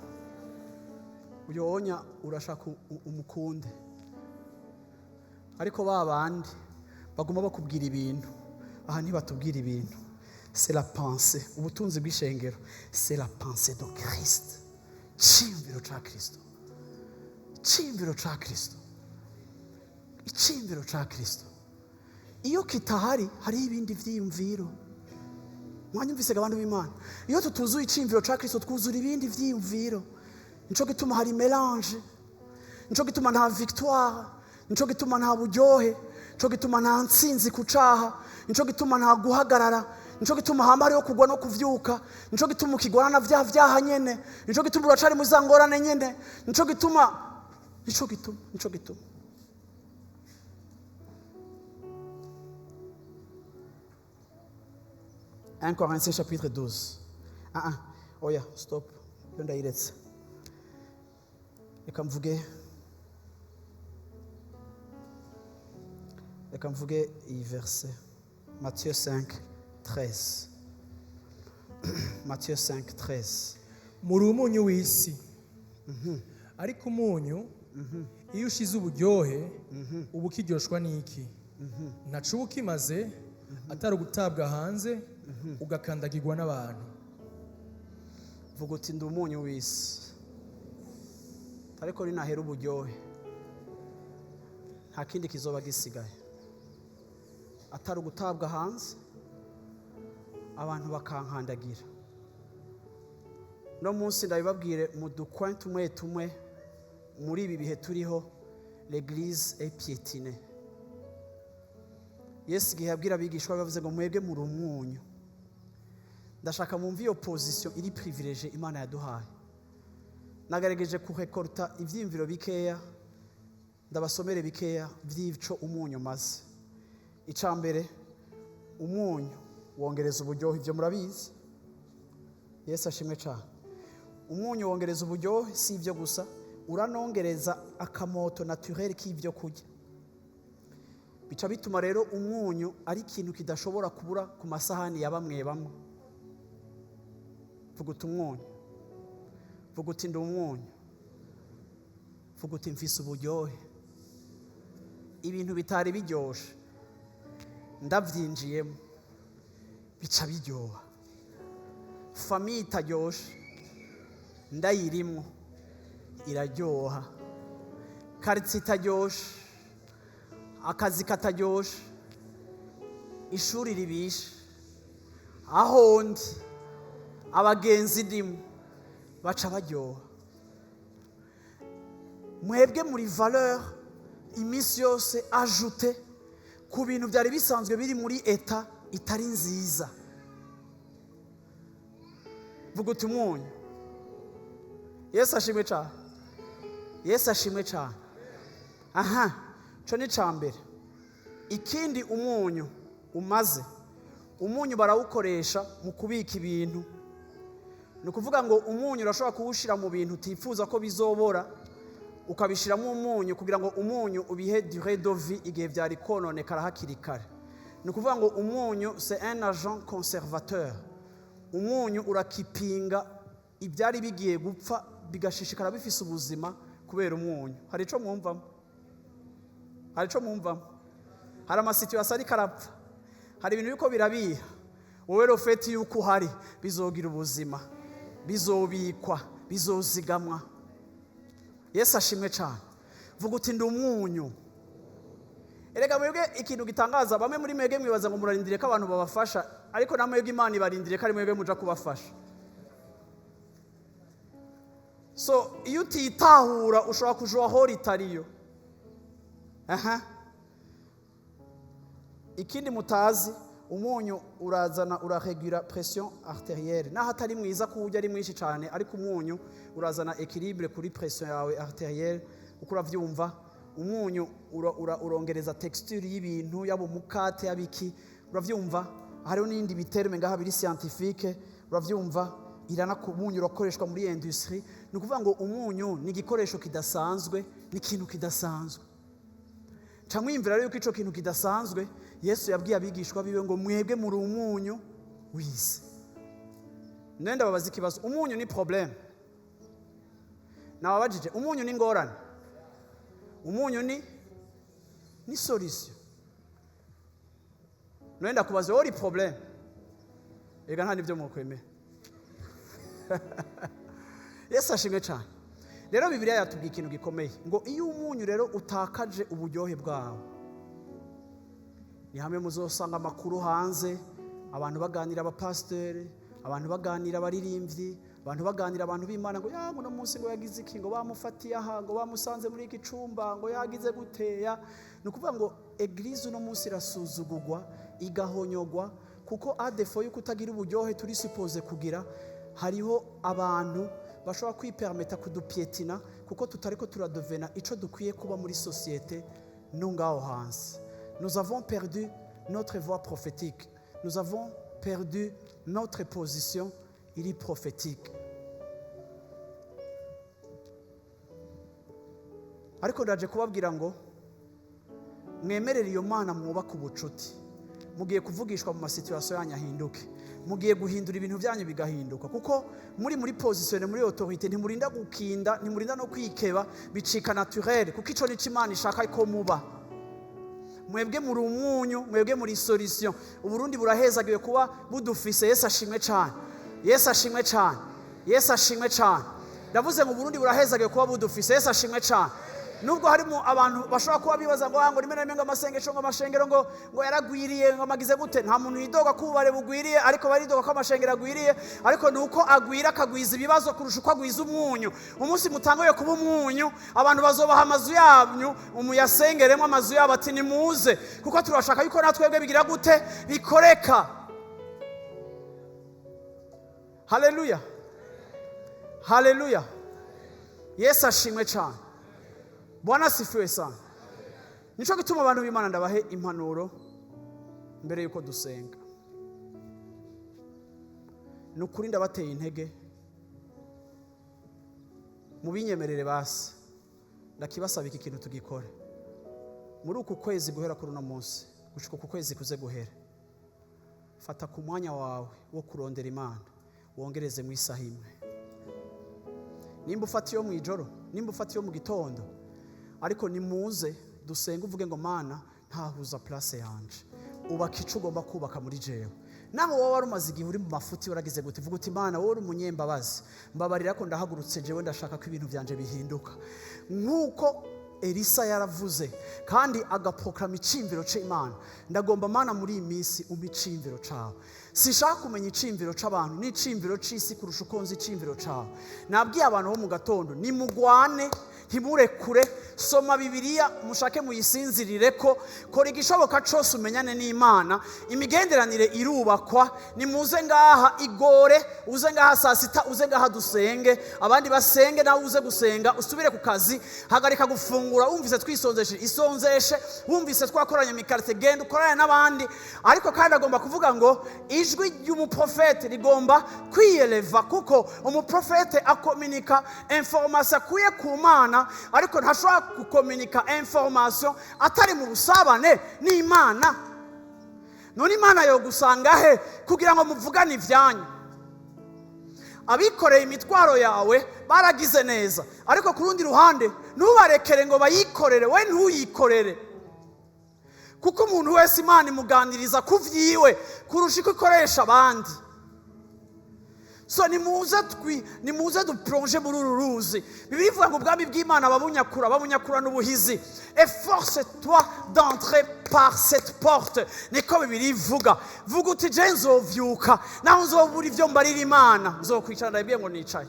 Uyonya urashaka umukunde, ariko ba bandi baguma bakubwira ibintu, aha ntibatubwira ibintu. C'est la pensée. Ubutunzi bw'ishengero, c'est la pensée de Christ. Ciyumviro ca Kristo, iciyumviro ca Kristo, iciyumviro ca Kristo. Iyo kitahari, hariho ibindi vyiyumviro. Mwanyumvise ga bantu b'Imana? Iyo tutuzuye iciyumviro ca Kristo, twuzura ibindi vyiyumviro. Nico gituma hari mélange, nico gituma nta victoire, nico gituma nta buryohe, nico gituma nta ntsinzi ku caha, nico gituma nta guhagarara, nico gituma hama hariho kugwa no kuvyuka, nico gituma ukigwana na vya vyaha nyene, nico gituma uracari mu za ngorane nyene, nico gituma, nico gituma, nico gituma. 1 Corinthiens chapitre 12. Ah ah, oya, stop. Yo ndayiretse. Reka mvuge iyi verset. Matthieu 5, 13. Matthieu 5, 13. Muri umunyu w'isi, ariko umunyu iyo ushize uburyohe, uba ukiryoshwa n'iki? Ntaco uba ukimaze atari ugutabwa hanze, ugakandagirwa n'abantu. Vuga uti: "Ndi umunyu w'isi, ariko ninahera uburyohe, nta kindi kizoba gisigaye atari ugutabwa hanze, abantu bakankandagira." No munsi ndabibabwire, mu dukwa tumwe tumwe muri ibi bihe turiho, l'église est piétinée. Yesu igihe yabwira abigishwa be, bavuze ngo: "Mwebwe muri umunyu." Ndashaka mumve iyo position iri privilégiée Imana yaduhaye. Nagerageje kurekorta ivyiyumviro bikeya, ndabasomere bikeya vy'ico umunyu maze. Ica mbere, umunyu wongereza uburyohe. Ibyo murabizi. Yesu ashimwe cyane. Umunyu wongereza uburyohe. Si ibyo gusa, uranongereza akamoto naturel k'ibyo kurya. Bica bituma rero umunyu ari ikintu kidashobora kubura ku masahani ya bamwe bamwe. Vuga uti: "Umunyu." Vuga uti: "Ndi umunyu." Vuga uti: "Mfise uburyohe." Ibintu bitari biryoshe, ndabyinjiyemo bica biryoha. Famille itaryoshe, ndayirimwo iraryoha. Quartier itaryoshe, akazi kataryoshe, ishuri ribishe, aho ndi, abagenzi ndimo baca baryoha. Mwebwe muri valeur iminsi yose ajoutée ku bintu byari bisanzwe biri muri état itari nziza. Vuga uti: "Umunyu." Yesu ashimwe cyane. Yesu ashimwe cyane. Aha cyo ni cya mbere. Ikindi umunyu umaze, umunyu barawukoresha mu kubika ibintu. Ni ukuvuga ngo umunyu urashobora kuwushyira mu bintu utifuza ko bizobora, ukabishyiramo umunyu kugira ngo umunyu ubihe durée de vie igihe byari kononekara hakiri kare. Ni ukuvuga ngo umunyu, c'est un agent conservateur. Umunyu urakipinga ibyari bigiye gupfa, bigashishikara bifise ubuzima kubera umunyu. Hari icyo mwumvamo? Hari icyo mwumvamo? Hari ama situations ariko arapfa, hari ibintu biriko birabiha. Wowe le fait yuko uhari, bizogira ubuzima, bizobikwa, bizozigamwa. Yesu ashimwe cyane. Vuga uti: "Ndi umunyu." Erega mwebwe, ikintu gitangaza, bamwe muri mwebwe mwibaza ngo murarindiriye ko abantu babafasha, ariko na mwebwe Imana ibarindiriye ko ari mwebwe muja kubafasha. So iyo utitahura, ushobora kuja aho ritariyo. Aha, ikindi mutazi, umunyu urazana, uraregura pression artérielle. Naho atari mwiza kuwurya ari mwinshi cyane, ariko umunyu urazana équilibre kuri pression yawe artérielle, uko uravyumva. Umunyu urongereza texture y'ibintu, yaba umukate, yaba iki, uravyumva. Hariho n'ibindi bi termes ngaha biri scientifique, uravyumva. Irana umunyu urakoreshwa muri industrie. Ni ukuvuga ngo umunyu ni igikoresho kidasanzwe, ni ikintu kidasanzwe. Ca mwiyumvira rero yuko ico kintu kidasanzwe, Yesu yabwiye abigishwa biwe ngo: "Mwebwe muri umunyu w'isi." Nenda babaza ikibazo: umunyu ni problème? Nababajije, umunyu ni ngorane? Umunyu ni solution. Nenda kubaza: wowe uri problème? Ega nta nibyo mwokwemera. Yesu ashimwe cyane. Rero Bibiliya yatubwiye ikintu gikomeye, ngo iyo umunyu rero utakaje uburyohe bwawo, ni hamwe muzosanga amakuru hanze. Abantu baganira, abapasiteri, abantu baganira, abaririmbyi, abantu baganira, abantu b'Imana, ngo ya ngo uno munsi ngo yagize iki, ngo bamufatiye aha, ngo bamusanze muri iki cumba, ngo yagize guteya. Ni ukuvuga ngo église uno munsi irasuzugurwa, igahonyogwa, kuko à défaut yuko utagira uburyohe turi supposé kugira, hariho abantu bashobora kwipermeta kudupiétina, kuko tutariko turadevena ico dukwiye kuba muri société no ngaho hanze. Nous avons perdu notre voix prophétique, nous avons perdu notre position iri prophétique. Ariko ndaje kubabwira ngo mwemerere iyo Mana mwubaka ubucuti. Mugiye kuvugishwa mu masituations yanyu ahinduke, mugiye guhindura ibintu byanyu bigahinduka, kuko muri position, muri autorité. Ntimurinda gukinda, ntimurinda no kwikeba, bicika naturel, kuko ico nico Imana ishaka ko muba. Mwebwe muri umunyu, mwebwe muri solution. Uburundi burahezagiwe kuba budufise. Yesu ashimwe cyane, Yesu ashimwe cyane, Yesu ashimwe cyane. Ndavuze ngo Uburundi burahezagiwe kuba budufise. Yesu ashimwe cyane. Nubwo harimo abantu bashobora kuba bibaza ngo ngo rimwe na rimwe ngo amasengesho, ngo amashengero ngo yaragwiriye, ngo amagize gute. Nta muntu yidoga ko ububare bugwiriye, ariko baridoga ko amashengero agwiriye. Ariko ni uko agwira akagwiza ibibazo kurusha uko agwiza umunyu. Umunsi mutanguye kuba umunyu, abantu bazobaha amazu yanyu umuyasengeremo, amazu yabo, ati nimuze, kuko turashaka yuko natwebwe bigira gute, bikoreka. Haleluya, haleluya! Yesu ashimwe cyane. Bwana asifiwe sana. Nico gituma, abantu b'Imana, ndabahe impanuro mbere yuko dusenga. Ni ukuri ndabateye intege, mubinyemerere basi ndakibasaba, iki kintu tugikore muri uku kwezi, guhera kuri uno munsi gushika uku kwezi kuze guhera. Fata ku mwanya wawe wo kurondera Imana, wongereze mu isaha imwe. Nimba ufata iyo mu ijoro, nimba ufata iyo mu gitondo, ariko nimuze dusenge, uvuge ngo: "Mana, ntahuza place yanje, ubaka icyo ugomba kubaka muri jewe." Nawe wowe wari umaze igihe uri mu mafuti, waragize gute, vuga uti: "Imana, wowe uri umunyembabazi, mbabarira ko ndahagurutse, jewe ndashaka ko ibintu byanje bihinduka." Nk'uko Elisa yaravuze kandi agaproclama iciyumviro c'Imana: "Ndagomba, Mana, muri iyi minsi umpe iciyumviro cawe. Sinshaka kumenya iciyumviro c'abantu n'iciyumviro c'isi kurusha uko nzi iciyumviro cawe." Nabwiye abantu bo mu gatondo: nimugwane, ntimurekure. Soma Bibiliya, mushake muyisinzirire, ko kora igishoboka cose umenyane n'Imana. Imigenderanire irubakwa. Nimuze ngaha igore, uze ngaha saa 6, uze ngaha dusenge, abandi basenge, nawe uze gusenga, usubire ku kazi. Hagarika gufungura. Wumvise twisonzeshe, isonzeshe. Wumvise twakoranye mikarite, genda ukorane n'abandi. Ariko kandi agomba kuvuga ngo ijwi ry'umuprofete rigomba kwiyeleva, kuko umuprofete akominika information akuye ku Mana, ariko ntashobora gukominika information atari mu busabane n'Imana. None Imana yogusanga he kugira ngo muvugane ibyanyu? Abikoreye imitwaro yawe baragize neza, ariko ku rundi ruhande ntubarekere ngo bayikorere, we ntuyikorere, kuko umuntu wese Imana imuganiriza ku vyiwe kurusha uko ikoresha abandi. So nimuze twi, nimuze duplonge muri uru ruzi. Bibiliya ivuga ngo ubwami bw'Imana babunyakura, babunyakura n'ubuhizi. Efforce toi d'entrer par cette porte, niko Bibiliya ivuga. Vuga uti: "Je nzovyuka, naho nzobura ivyo mbarira Imana, nzokwicara." Ndabibwiye ngo nicaye,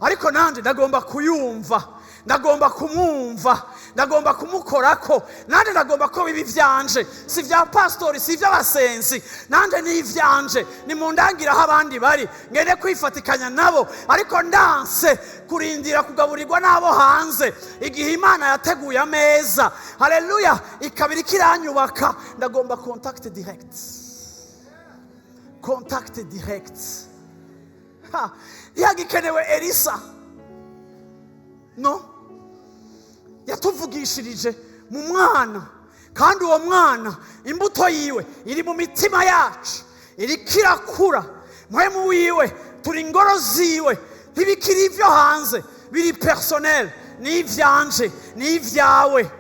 ariko nanjye ndagomba kuyumva, ndagomba kumwumva, ndagomba kumukorako. Nanjye ndagomba ko biba ibyanje, si ibya pasitori, si iby'abasenzi, nanjye ni ibyanje. Nimundangira aho abandi bari, ngende kwifatikanya nabo. Ariko ndanse kurindira kugaburirwa n'abo hanze igihe Imana yateguye ameza, haleluya, ikaba iriko iranyubaka. Ndagomba contact direct, contact direct. Ha, ntihagikenewe Elisa. No yatuvugishirije mu mwana, kandi uwo mwana imbuto yiwe iri mu mitima yacu, iriko irakura. Mpwemu wiwe, turi ingoro ziwe. Ntibikiri ibyo hanze, biri personnel, ni ivyanje, ni ibyawe.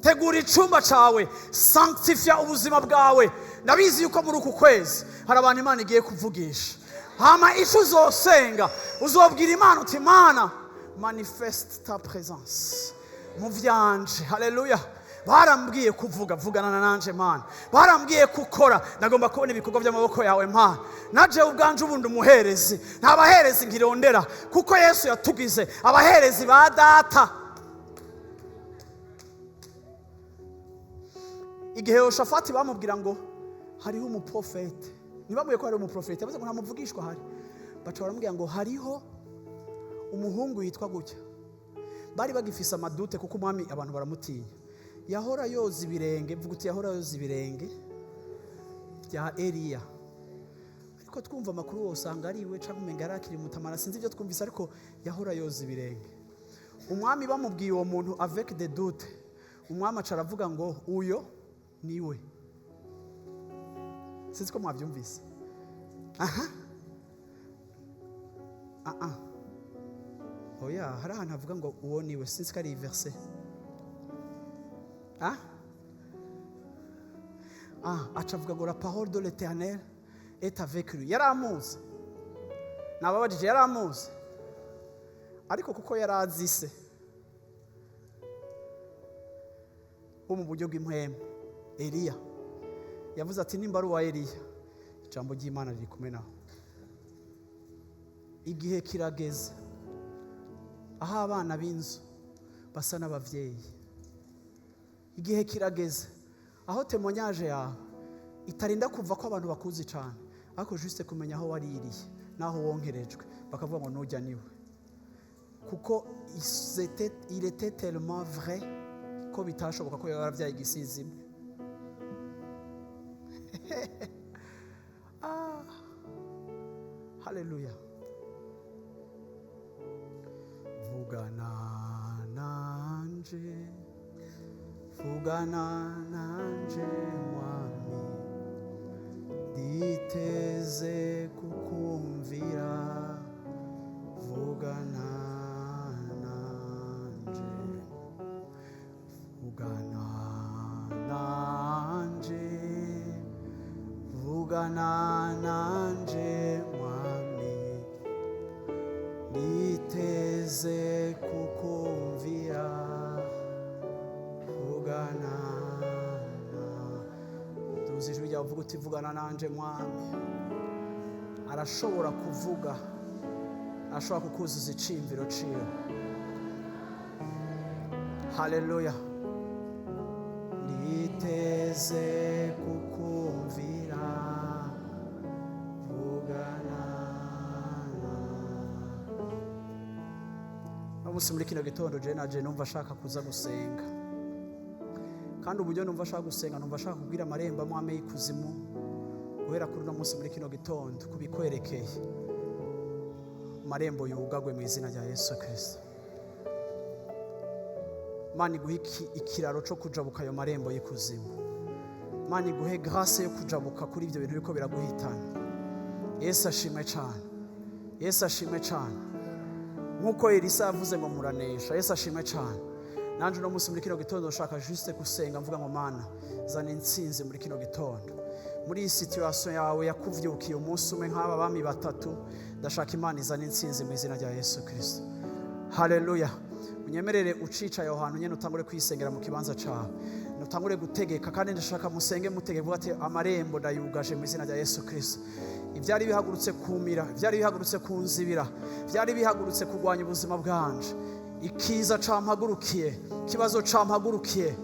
Tegura icumba cawe, sanctifia ubuzima bwawe. Ndabizi yuko muri uku kwezi hari abantu Imana igiye kuvugisha. Hama ico uzosenga, uzobwira Imana uti: "Mana, manifeste ta présence mu vyanje." Haleluya! Barambwiye kuvuga, vugana nanje Mana. Barambwiye gukora, ndagomba kubona ibikorwa by'amaboko yawe Mana. Naje ubwanje ubundi umuherezi, nta baherezi nkirondera, kuko Yesu yatugize abaherezi ba data. Igihe Yoshafati bamubwira ngo hariho umuprofete, ntibamubwiye ko hariho umuprofete, yavuze ngo nta muvugishwa ahari. Baca baramubwira ngo hariho umuhungu yitwa gutya. Bari bagifise amadute kuko umwami abantu baramutinya. Yahora yoza ibirenge, vuga uti yahora yoza ibirenge bya Eliya. Ariko twumva amakuru wosanga ari iwe cyangwa umenga yari akiri mutamara, sinzi ibyo twumvise, ariko yahora yoza ibirenge. Umwami bamubwiye uwo muntu avec des doutes, umwami aca aravuga ngo uyo niwe. Sinzi ko mwabyumvise. Aha. Ah. Oya, hari ahantu havuga ngo uwo niwe, sinzi ko ari iyi verse. Ah? Ah, aca avuga ngo la parole de l'Éternel est avec lui. Yari amuzi. Nababajije, yari amuzi. Ariko kuko yari azi se wo mu buryo bw'impwemu, Eliya yavuze ati nimba ari uwa Eliya, ijambo ry'Imana riri kumwe nawe. Igihe kirageze aho abana b'inzu basa n'abavyeyi. Igihe kirageze aho témoignage yawe itarinda kuva ko abantu bakuzi cyane, ariko juste kumenya aho waririye n'aho wonkerejwe, bakavuga ngo nujya niwe, kuko il était tellement vrai ko bitashoboka ko yaba yaravyaye igisizi imwe. Ah, haleluya. Vugana nanje, vugana nanje mwami, nditeze kukumvira. Vugana nanje, vugana nanje, vugana nanje mwami, niteze kukumvira. Vugana tuzi ijwi ryawe, uvuga uti vugana nanje mwami. Arashobora kuvuga, arashobora kukuzuza iciyumviro ciwe. Haleluya. Niteze kukumvira, vugana. No munsi muri kino gitondo je naje numva ashaka kuza gusenga, kandi uburyo numva ashaka gusenga, numva ashaka kubwira amarembo amwe y'ikuzimu guhera kuri uno munsi muri kino gitondo kubikwerekeye, amarembo yugagwe mu izina rya Yesu Kristo. Mana iguhe ikiraro cyo kujabuka ayo marembo y'ikuzimu. Mana iguhe grâce yo kujabuka kuri ibyo bintu biriko biraguhitana. Yesu ashimwe cyane, Yesu ashimwe cyane. Nk'uko Elisa yavuze ngo muranesha, Yesu ashimwe cyane. Nanje uno munsi muri kino gitondo nshaka juste gusenga mvuga ngo Mana, zana intsinzi muri kino gitondo, muri iyi situation yawe yakuvyukiye umunsi umwe nk'aba bami batatu. Ndashaka Imana izana intsinzi mu izina rya Yesu Kristo. Haleluya. Unyemerere ucicaye aho hantu nyene utangure kwisengera mu kibanza cawe, utangure gutegeka. Kandi ndashaka musenge mutegeka, vuga ati amarembo ndayugaje mu izina rya Yesu Kristo. Ivyari bihagurutse kumira, ivyari bihagurutse kunzibira, ivyari bihagurutse kurwanya ubuzima bwanje, ikiza campagurukiye, ikibazo campagurukiye,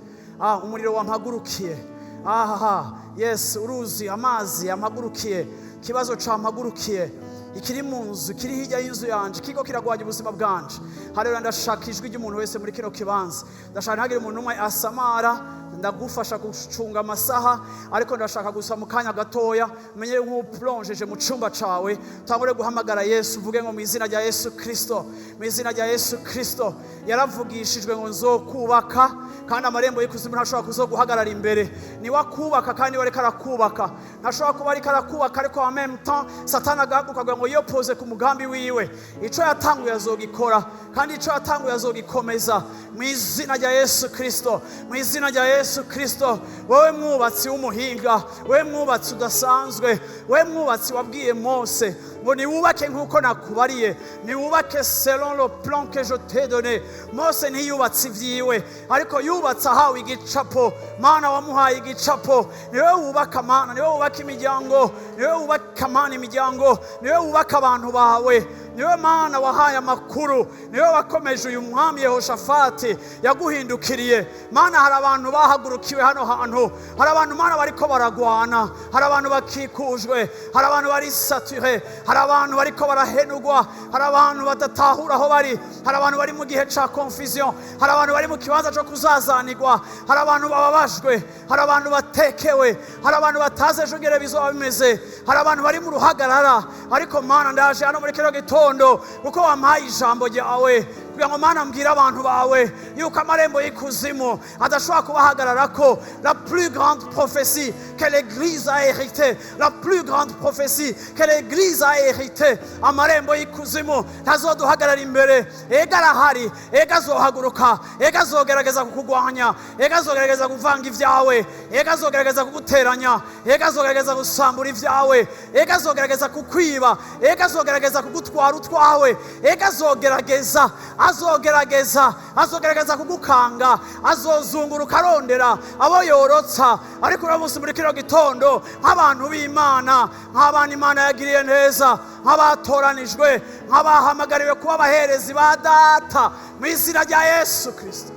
umuriro wampagurukiye, ahaha, yes, uruzi, amazi yampagurukiye, ikibazo campagurukiye, ikiri mu nzu, kiri hirya y'inzu yanje, kiko kiragwanya ubuzima bwanje. Haleluya. Ndashaka ijwi ry'umuntu wese muri kino kibanza, ndashaka ntihagire umuntu umwe asamara. Ndagufasha gucunga amasaha, ariko ndashaka gusa mu kanya gatoya umenye nk'uplongeje mu cumba cawe, utangure guhamagara Yesu, uvuge ngo mu izina rya Yesu Kristo, mu izina rya Yesu Kristo. Yaravugishijwe ngo nzokubaka, kandi amarembo y'ikuzimu ntashobora kuzoguhagarara imbere. Niwe akubaka, kandi we ariko arakubaka, ntashobora kuba ariko arakubaka ariko en même temps Satani agahaguruka kugira ngo yopoze ku mugambi wiwe. Ico yatanguye azogikora, kandi ico yatanguye azogikomeza mu izina rya Yesu Kristo, mu izina rya Yesu. Yesu Kristo, wowe mwubatsi w'umuhinga, wowe mwubatsi udasanzwe, wowe mwubatsi wabwiye Mose ngo niwubake nk'uko nakubariye, niwubake selon le plan que je t'ai donné. Mose ntiyubatse ibyiwe, ariko yubatse ahawe igicapo. Mana, wamuhaye igicapo. Niwe wubaka, Mana, niwe wubaka imiryango, niwe wubaka, Mana, imiryango, niwe wubaka abantu bawe, niwe Mana wahaye amakuru, niwe wakomeje uyu mwami Yehoshafati yaguhindukiriye. Mana, hari abantu bahagurukiwe hano hantu, hari abantu, Mana, bariko baragwana, hari abantu bakikujwe, hari abantu bari saturés, hari abantu bariko barahenugwa, hari abantu badatahura aho bari, hari abantu bari mu gihe ca confusion, hari abantu bari mu kibanza cyo kuzazanirwa, hari abantu bababajwe, hari abantu batekewe, hari abantu batazi ejo ngere bizoba bimeze, hari abantu bari mu ruhagarara. Ariko Mana, ndaje hano muri kino gitondo kuko wampaye ijambo ryawe kugira ngo, Mana, mbwire abantu bawe yuko amarembo y'ikuzimu adashobora kubahagarara ko la plus grande prophétie que l'église a hérité, la plus grande prophétie que l'église a hérité, amarembo y'ikuzimu ntazoduhagarara imbere. Ega arahari, ega azohaguruka, ega azogerageza kukugwanya, ega azogerageza kuvanga ibyawe, ega azogerageza kuguteranya, ega azogerageza gusambura ibyawe, ega azogerageza kukwiba, ega azogerageza kugutwara utwawe, ega azogerageza, azogerageza, azogerageza kugukanga, azozunguruka arondera abo yorotsa. Ariko uno munsi muri kino gitondo, nk'abantu b'Imana, nk'abana Imana yagiriye neza, nk'abatoranijwe, nk'abahamagariwe kuba abaherezi ba Data, mu izina rya Yesu Kirisito.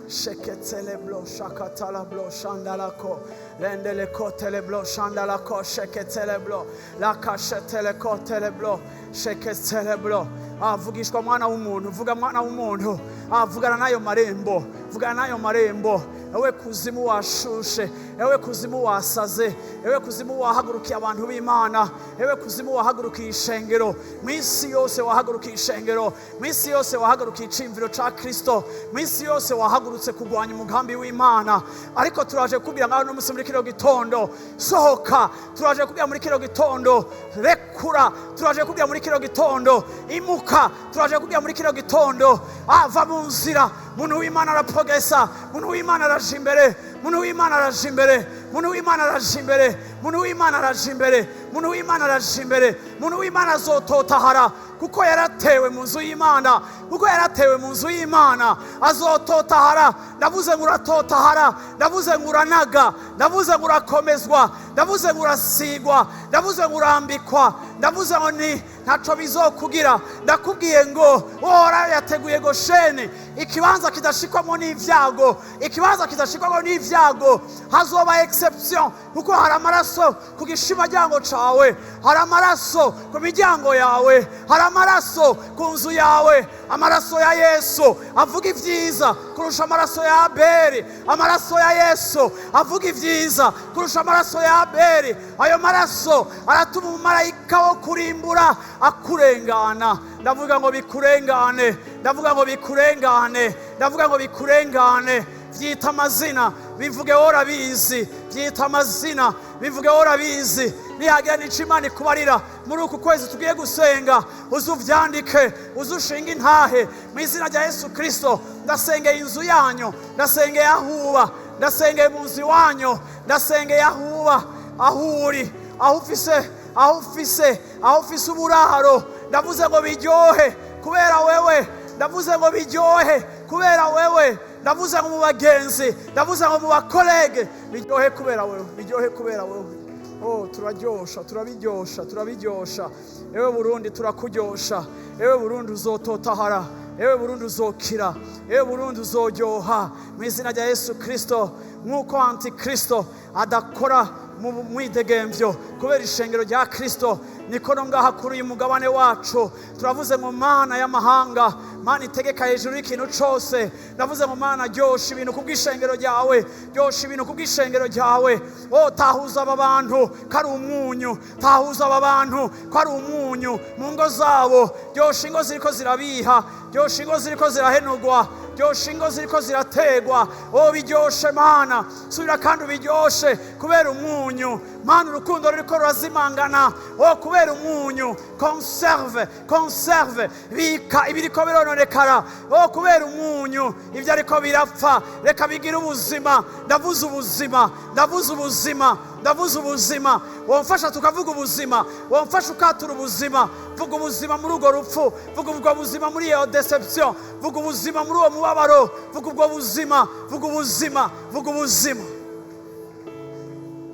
Sheketeleblo shakatalablo shandalako rendeleko teleblo shandalako sheketeleblo lakasheteleko teleblo sheketeleblo. Avugishwa mwana w'umuntu, vuga mwana w'umuntu, avugana n'ayo marembo, vugana n'ayo marembo. Ewe kuzimu washushe, ewe kuzimu wasaze, ewe kuzimu wahagurukiye abantu b'Imana, ewe kuzimu wahagurukiye ishengero mu isi yose, wahagurukiye ishengero mu isi yose, wahagurukiye iciyumviro ca Kristo mu isi yose, wahagurutse kurwanya umugambi w'Imana. Ariko turaje kubwira ngaho n'umunsi muri kino gitondo: sohoka. Turaje kubwira muri kino gitondo: rekura. Turaje kubwira muri kino gitondo: imuka. Turaje kubwira muri kino gitondo: ava mu nzira. Muntu w'Imana araprogressa, muntu w'Imana araje imbere, muntu w'Imana araje imbere, muntu w'Imana araje imbere, muntu w'Imana araje imbere, muntu w'Imana araje imbere. Muntu w'Imana azototahara kuko yaratewe mu nzu y'Imana, kuko yaratewe mu nzu y'Imana azototahara. Ndavuze ngo uratotahara, ndavuze ngo uranaga, ndavuze ngo urakomezwa, ndavuze ngo urasigwa, ndavuze ngo urambikwa, ndavuze ngo ni ntaco bizokugira. Ndakubwiye ngo Uhoraho yateguye Gosheni, ikibanza kidashikwamo n'ivyago, ikibanza kidashikwamo n'ivyago. Hazoba exception kuko hari amaraso ku gishimaryango cawe, hari amaraso ku miryango yawe, hari amaraso ku nzu yawe. Amaraso ya Yesu avuga ibyiza kurusha amaraso ya Abeli. Amaraso ya Yesu avuga ibyiza kurusha amaraso ya Abeli. Ayo maraso aratuma umumarayika wo kurimbura akurengana. Ndavuga ngo bikurengane, ndavuga ngo bikurengane, ndavuga ngo bikurengane. Byita amazina, bivuge worabizi, byita amazina, bivuge worabizi. Nihagira n'ico Imana ikubarira muri uku kwezi tugiye gusenga, uze uvyandike, uze ushinge intahe mu izina rya Yesu Kristo. Ndasengeye inzu yanyu, ndasengeye ahuba, ndasengeye mu nzu iwanyu, ndasengeye ahuba, aho uri, aho ufise, aho ufise, aho ufise uburaro. Ndavuze ngo biryohe kubera wewe, ndavuze ngo biryohe kubera wewe, ndavuze ngo mu bagenzi, ndavuze ngo mu ba collègues, biryohe kubera wewe, biryohe kubera wewe. Oh, turaryosha, turabiryosha, turabiryosha. Ewe Burundi, turakuryosha. Ewe Burundi, uzototahara. Ewe Burundi, uzokira. Ewe Burundi, uzoryoha mu izina rya Yesu Kristo. Nk'uko antikristo adakora mu mwidegemvyo kubera ishengero rya Kristo, niko no ngaha kuri uyu mugabane wacu turavuze ngo Mana y'amahanga, Mana itegeka hejuru y'ikintu cose, ndavuze ngo Mana, ryosha ibintu kubw'ishengero ryawe, ryosha ibintu kubw'ishengero ryawe. O tahuza aba bantu ko ari umunyu, tahuza aba bantu ko ari umunyu mu ngo zabo. Ryosha ingo ziriko zirabiha, ryosha ingo ziriko zirahenurwa. Ryosha ingo ziriko zirategwa. O biryoshe Mana, subira kandi ubiryoshe kubera umunyu. Mana, urukundo ruriko rurazimangana, o kubera umunyu. Conserve, conserve, bika ibiriko birononekara, o kubera umunyu. Ibyo ariko birapfa, reka bigire ubuzima. Ndavuze ubuzima, ndavuze ubuzima, ndavuze ubuzima. Wamfasha tukavuga ubuzima, wamfasha ukatura ubuzima. Vuga ubuzima muri urwo rupfu, vuga ubwo buzima muri iyo déception, vuga ubuzima muri uwo mubabaro, vuga ubwo buzima, vuga ubuzima, vuga ubuzima.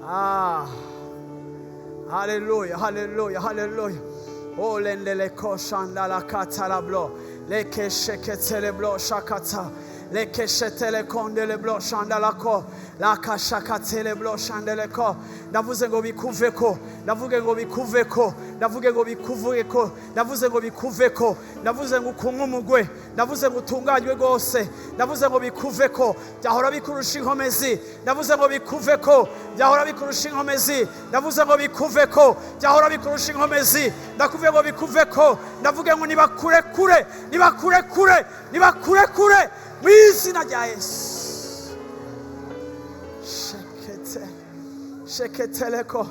Ah, haleluya, haleluya, haleluya. Olendele koshanda la katalablo leke sheketele blo shakata leke shetele kondele blo shandala ko la kashakatele blo shandele ko. Ndavuze ngo bikuveko, ndavuge ngo bikuveko, ndavuge ngo bikuveko, ndavuze ngo bikuveko, ndavuze ngo ukunkumugwe, ndavuze ngo utunganywe rwose, ndavuze ngo bikuveko byahora bikurusha inkomezi, ndavuze ngo bikuveko byahora bikurusha inkomezi, ndavuze ngo bikuveko byahora bikurusha inkomezi, ndakuvuye ngo bikuveko, ndavuge ngo nibakurekure, nibakurekure, nibakurekure mu izina rya Yesu. Shekete sheketeleko.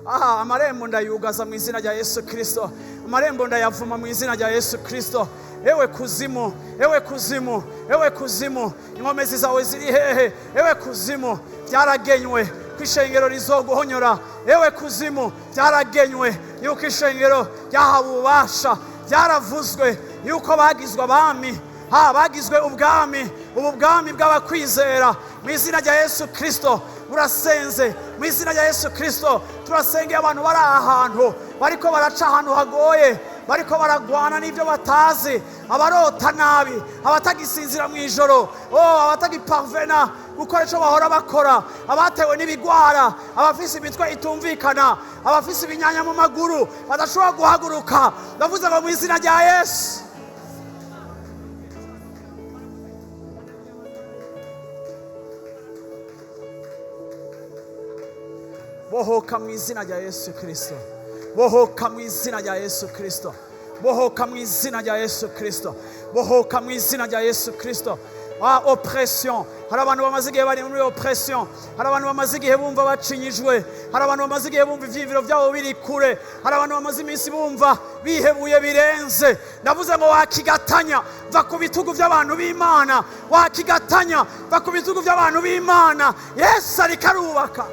Aha, amarembo ndayugaza mu izina rya Yesu Kristo, amarembo ndayavuma mu izina rya Yesu Kristo. Ewe kuzimu, ewe kuzimu, ewe kuzimu, inkomezi zawe ziri hehe? Ewe kuzimu, byaragenywe ko ishengero rizoguhonyora. Ewe kuzimu, byaragenywe yuko ishengero ryahawe ububasha, byaravuzwe yuko bagizwe abami, ha bagizwe ubwami, ubu bwami bw'abakwizera mu izina rya Yesu Kristo. Burasenze mu izina rya Yesu Kristo. Turasengeye abantu bari aha hantu, bariko baraca ahantu hagoye, bariko baragwana n'ibyo batazi, abarota nabi, abatagisinzira mu ijoro, oh, abatagiparvena gukora icyo bahora bakora, abatewe n'ibigwara, abafise imitwe itumvikana, abafise ibinyanya mu maguru badashobora guhaguruka. Ndavuze ngo mu izina rya Yesu, bohoka mu izina rya Yesu Kristo, bohoka mu izina rya Yesu Kristo, bohoka mu izina rya Yesu Kristo, bohoka mu izina rya Yesu Kristo. Ah, oppression, hari abantu bamaze igihe bari muri oppression, hari abantu bamaze igihe bumva bacinyijwe, hari abantu bamaze igihe bumva ivyiyumviro byabo biri kure, hari abantu bamaze iminsi bumva bihebuye birenze. Ndavuze ngo wakigatanya, va ku bitugu by'abantu b'Imana, wakigatanya, va ku bitugu by'abantu b'Imana. Yesu ariko arubaka.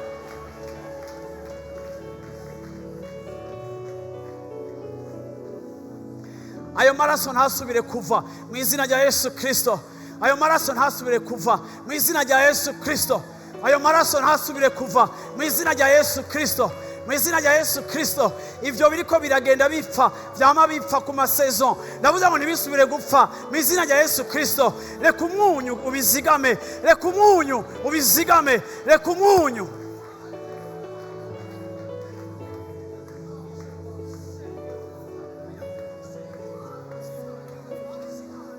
Ayo maraso ntasubire kuva mu izina rya Yesu Kristo. Ayo maraso ntasubire kuva mu izina rya Yesu Kristo. Ayo maraso ntasubire kuva mu izina rya Yesu Kristo, mu izina rya Yesu Kristo. Ivyo biriko biragenda bipfa, vyama bipfa ku masaison, ndavuze ngo ntibisubire gupfa mu izina rya Yesu Kristo. Reka umunyu ubizigame, reka umunyu ubizigame, reka umunyu.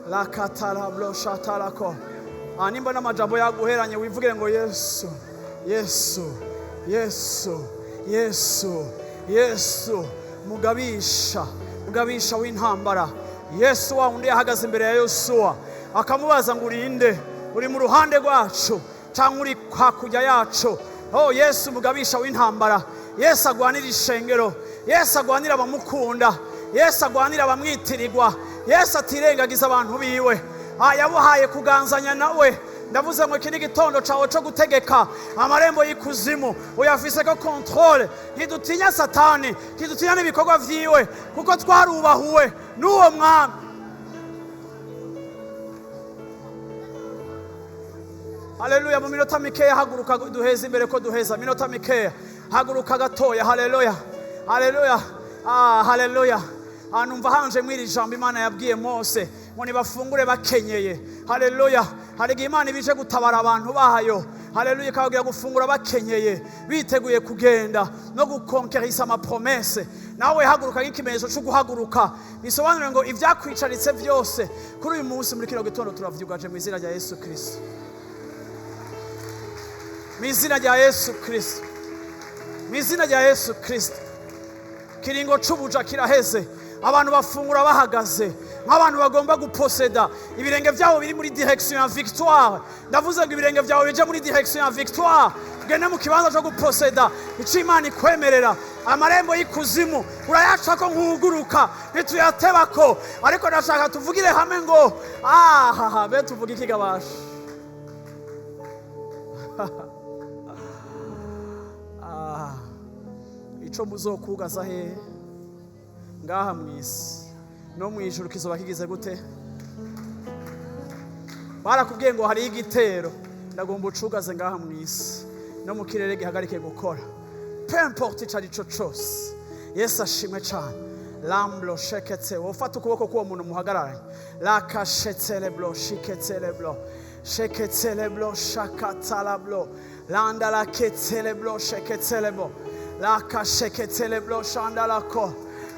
Lakatarablo shatarako. Ah, nimba n'amajambo yaguheranye, wivugire ngo Yesu, Yesu, Yesu, Yesu, Yesu, mugabisha, mugabisha w'intambara. Yesu wa wundi yahagaze imbere ya Yosuwa akamubaza ngo urinde, uri mu ruhande rwacu cyangwa uri hakurya yacu? Oh, Yesu mugabisha w'intambara, Yesu agwanira ishengero, Yesu agwanira abamukunda, Yesu agwanira abamwitirirwa, Yesu atirengagiza abantu biwe. Ah, yabuhaye kuganzanya nawe. Ndavuze ngo iki ni igitondo cawe co gutegeka amarembo y'ikuzimu, uyafise ko contrôle. Ntidutinya Satani, ntidutinya n'ibikorwa vyiwe, kuko twarubahuwe n'uwo mwami. Haleluya. Mu minota mikeya haguruka duheza imbere ko duheza minota mikeya, haguruka gatoya. Haleluya, haleluya, ah, haleluya. Ah, numva hanje mw'iri jambo Imana yabwiye Mose ngo nibafungure bakenyeye. Haleluya. Hari igihe Imana ibije gutabara abantu bayo, haleluya, ikababwira gufungura bakenyeye, biteguye kugenda no gukonkerisa amapromese. Nawe haguruka nk'ikimenyetso cyo guhaguruka, bisobanura ngo ivyakwicaritse byose kuri uyu munsi muri kino gitondo turavyugaje mu izina rya Yesu Kristo, mu izina rya Yesu Kristo, mu izina rya Yesu Kristo. Kiringo c'ubuja kiraheze, abantu bafungura bahagaze. Nk'abantu bagomba guposeda, ibirenge byabo biri muri direction ya victoire. Ndavuze ngo ibirenge byawe bije muri direction ya victoire, ugende mu kibanza cyo guposeda icyo Imana ikwemerera. Amarembo y'ikuzimu urayacako nk'uguruka, ntituyatebako. Ariko ndashaka tuvugire hamwe ngo ahaha, be tuvuge ikigabasha. Ah, ico muzokugaza hehe ngaha mu isi, no mu ijuru kizoba kigize gute? Barakubwiye ngo hariho igitero, ndagomba ucugaze ngaha mu isi, no mu kirere gihagarike gukora, peu importe ico ari cyo cose. Yesu ashimwe cyane. Lamblo sheketse, wofata ukuboko k'uwo muntu muhagararanye. Lakashetseleblo shiketseleblo sheketseleblo shakatalablo landalaketseleblo sheketselebo lakasheketseleblo shandalako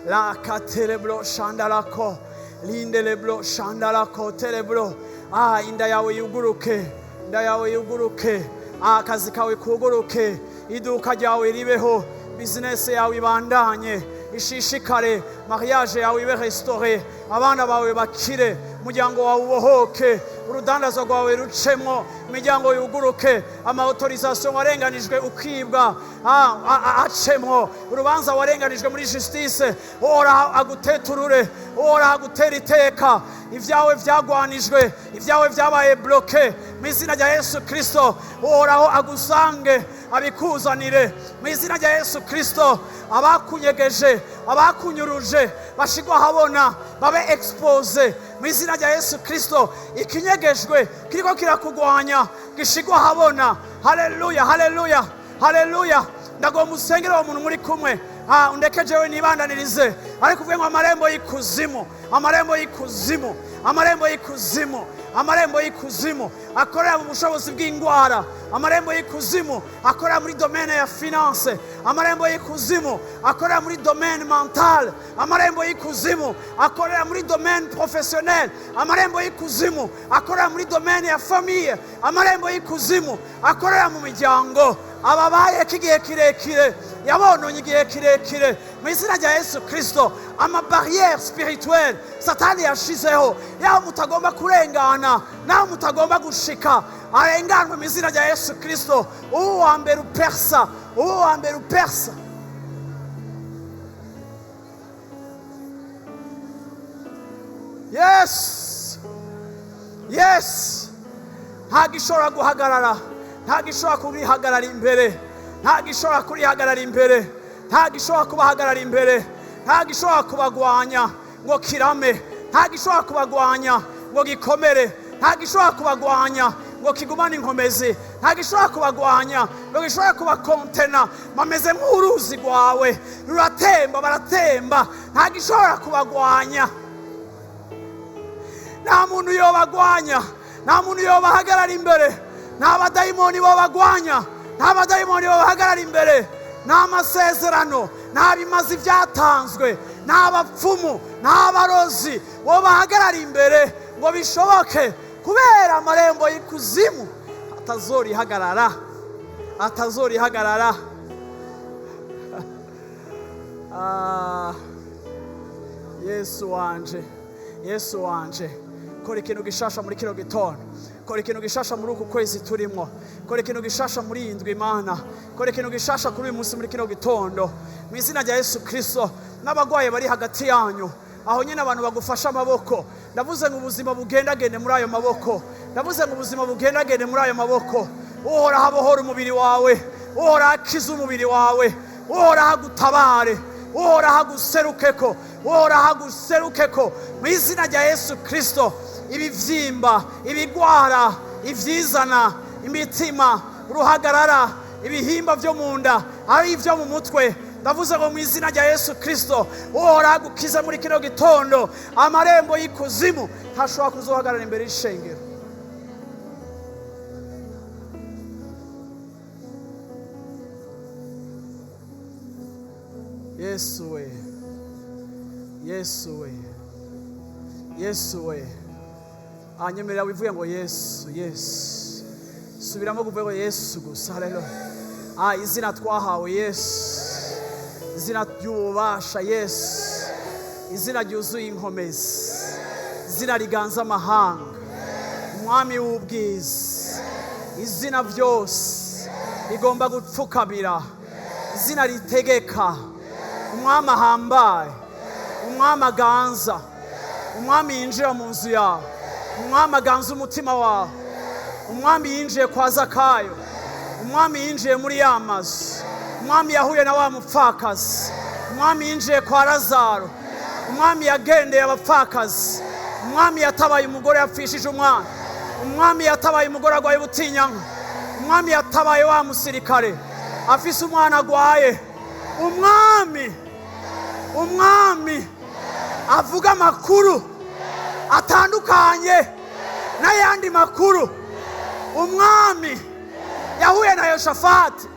lakateleblo shandalako lindeleblo shandalako teleblo. Ah, inda yawe yuguruke, inda yawe yuguruke. Ah, akazi kawe kuguruke, iduka ryawe ribeho, bizinesi yawe ibandanye ishishikare, mariage yawe ibe restauré, abana bawe bakire, umuryango wawe ubohoke, urudandazo rwawe rucemo, imiryango yuguruke, ama autorisation warenganijwe ukibwa acemwo, urubanza warenganijwe muri justice Uhoraho aguteturure, Uhoraho agutera iteka, ibyawe byagwanijwe, ibyawe byabaye bloqué, mu izina rya Yesu Kristo Uhoraho agusange abikuzanire, mu izina rya Yesu Kristo. Abakunyegeje, abakunyuruje bashigwa ahabona, babe exposé mu izina rya Yesu Kristo. Ikinyegejwe kiriko kirakugwanya gishigwa ahabona. Haleluya, haleluya, haleluya. Ndagomba usengere uwo muntu muri kumwe. Ah, undeke jewe nibandanirize, ariko uvuge ngo amarembo y'ikuzimu, amarembo y'ikuzimu, amarembo y'ikuzimu, amarembo y'ikuzimu akorera mu bushobozi bw'indwara, amarembo y'ikuzimu akorera muri domaine ya finance, amarembo y'ikuzimu akorera muri domaine mentale, amarembo y'ikuzimu akorera muri domaine professionnel, amarembo y'ikuzimu akorera muri domaine ya famille, amarembo y'ikuzimu akorera mu miryango, ababayeko igihe kirekire, yabononye igihe kirekire, mu izina rya Yesu Kristo, ama barrière spirituelle Satani yashizeho yaho mutagomba kurengana, naho mutagomba gushika, arenganwe mu izina rya Yesu Kristo. Uwo wa mbere upersa, uwo wa mbere upersa. Yes, yes. Ntabwo ishobora guhagarara, ntabwo ishobora kurihagarara imbere, ntabwo ishobora kurihagarara imbere, ntabwo ishobora kubahagarara imbere, ntabwo ishobora kubagwanya ngo kirame, ntabwo ishobora kubagwanya ngo gikomere, ntabwo ishobora kubagwanya ngo kigumane inkomezi, ntabwo ishobora kubagwanya ngo gishobora kubakontena. Bameze nk'uruzi rwawe ruratemba, baratemba, ntabwo ishobora kubagwanya. Nta muntu yobagwanya, nta muntu yobahagarara imbere, nta badayimoni bobagwanya, nta badayimoni bobahagarara imbere, nta masezerano, nta bimazi byatanzwe, nta bapfumu, nta barozi bobahagarara imbere ngo bishoboke, kubera amarembo y'ikuzimu atazorihagarara, atazorihagarara. Ah, Yesu wanje, Yesu wanje, kora ikintu gishasha muri kino gitondo, kora ikintu gishasha muri uku kwezi turimo, kora ikintu gishasha muri iyi ndwi Imana, kora ikintu gishasha kuri uyu munsi muri kino gitondo, mu izina rya Yesu Kristo. N'abagwayi bari hagati yanyu aho nyine, abantu bagufashe amaboko, ndavuze ngo ubuzima bugendagende muri ayo maboko, ndavuze ngo ubuzima bugendagende muri ayo maboko. Uhoraho abohora umubiri wawe, Uhoraho akize umubiri wawe, Uhoraho agutabare, Uhoraho aguserukeko, Uhoraho aguserukeko mu izina rya Yesu Kristo. Ibivyimba, ibigwara, ivyizana, imitima, uruhagarara, ibihimba vyo mu nda, ari ivyo mu mutwe, ndavuze ngo mu izina rya Yesu Kristo Uhoraho agukize muri kino gitondo. Amarembo y'ikuzimu ntashobora kuzohagarara imbere y'ishengero. Yesu we, Yesu we, Yesu we. Anyemerera wivuye ngo Yesu, Yesu. Subiramo kuvuga ngo Yesu gusa. Haleluya. Ah, izina twahawe Yesu, izina ry'ububasha Yesu, izina ryuzuye inkomezi. Izina riganza amahanga, umwami w'ubwiza, izina byose rigomba gupfukamira, izina ritegeka, umwami ahambaye, umwami aganza, umwami yinjira mu nzu yawe, umwami aganza umutima wawe, umwami yinjiye kwa Zakayo, umwami yinjiye muri ya mazu, umwami yahuye na wa mupfakazi, umwami yinjiye kwa Lazaro, umwami yagendeye abapfakazi, umwami yatabaye umugore yapfishije umwana, umwami yatabaye umugore arwaye ubutinyanka, umwami yatabaye wa musirikare afise umwana agwaye. Umwami, umwami avuga amakuru atandukanye n'ayandi makuru. Umwami yahuye na Yoshafati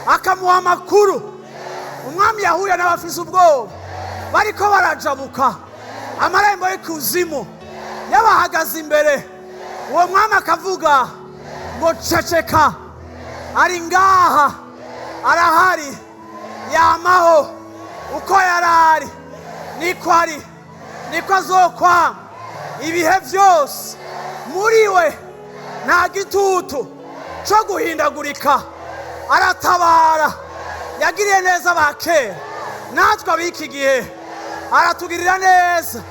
akamuha amakuru. Umwami yahuye n'abafise ubwoba bariko barajabuka amarembo y'ikuzimu yabahagaze imbere. Uwo mwami akavuga ngo ceceka, ari ngaha, arahari, yamaho uko yarari niko ari, niko azokwama ibihe byose. Muri we nta gitutu cyo guhindagurika, aratabara. Yagiriye neza ba kera, natwe ab'iki gihe aratugirira neza.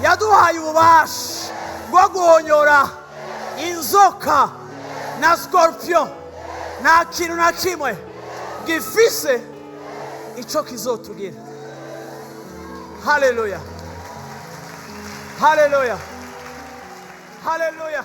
Yaduhaye ububasha bwo guhonyora inzoka na scorpion. Nta kintu na kimwe gifise ico kizotugira. Haleluya, haleluya, haleluya.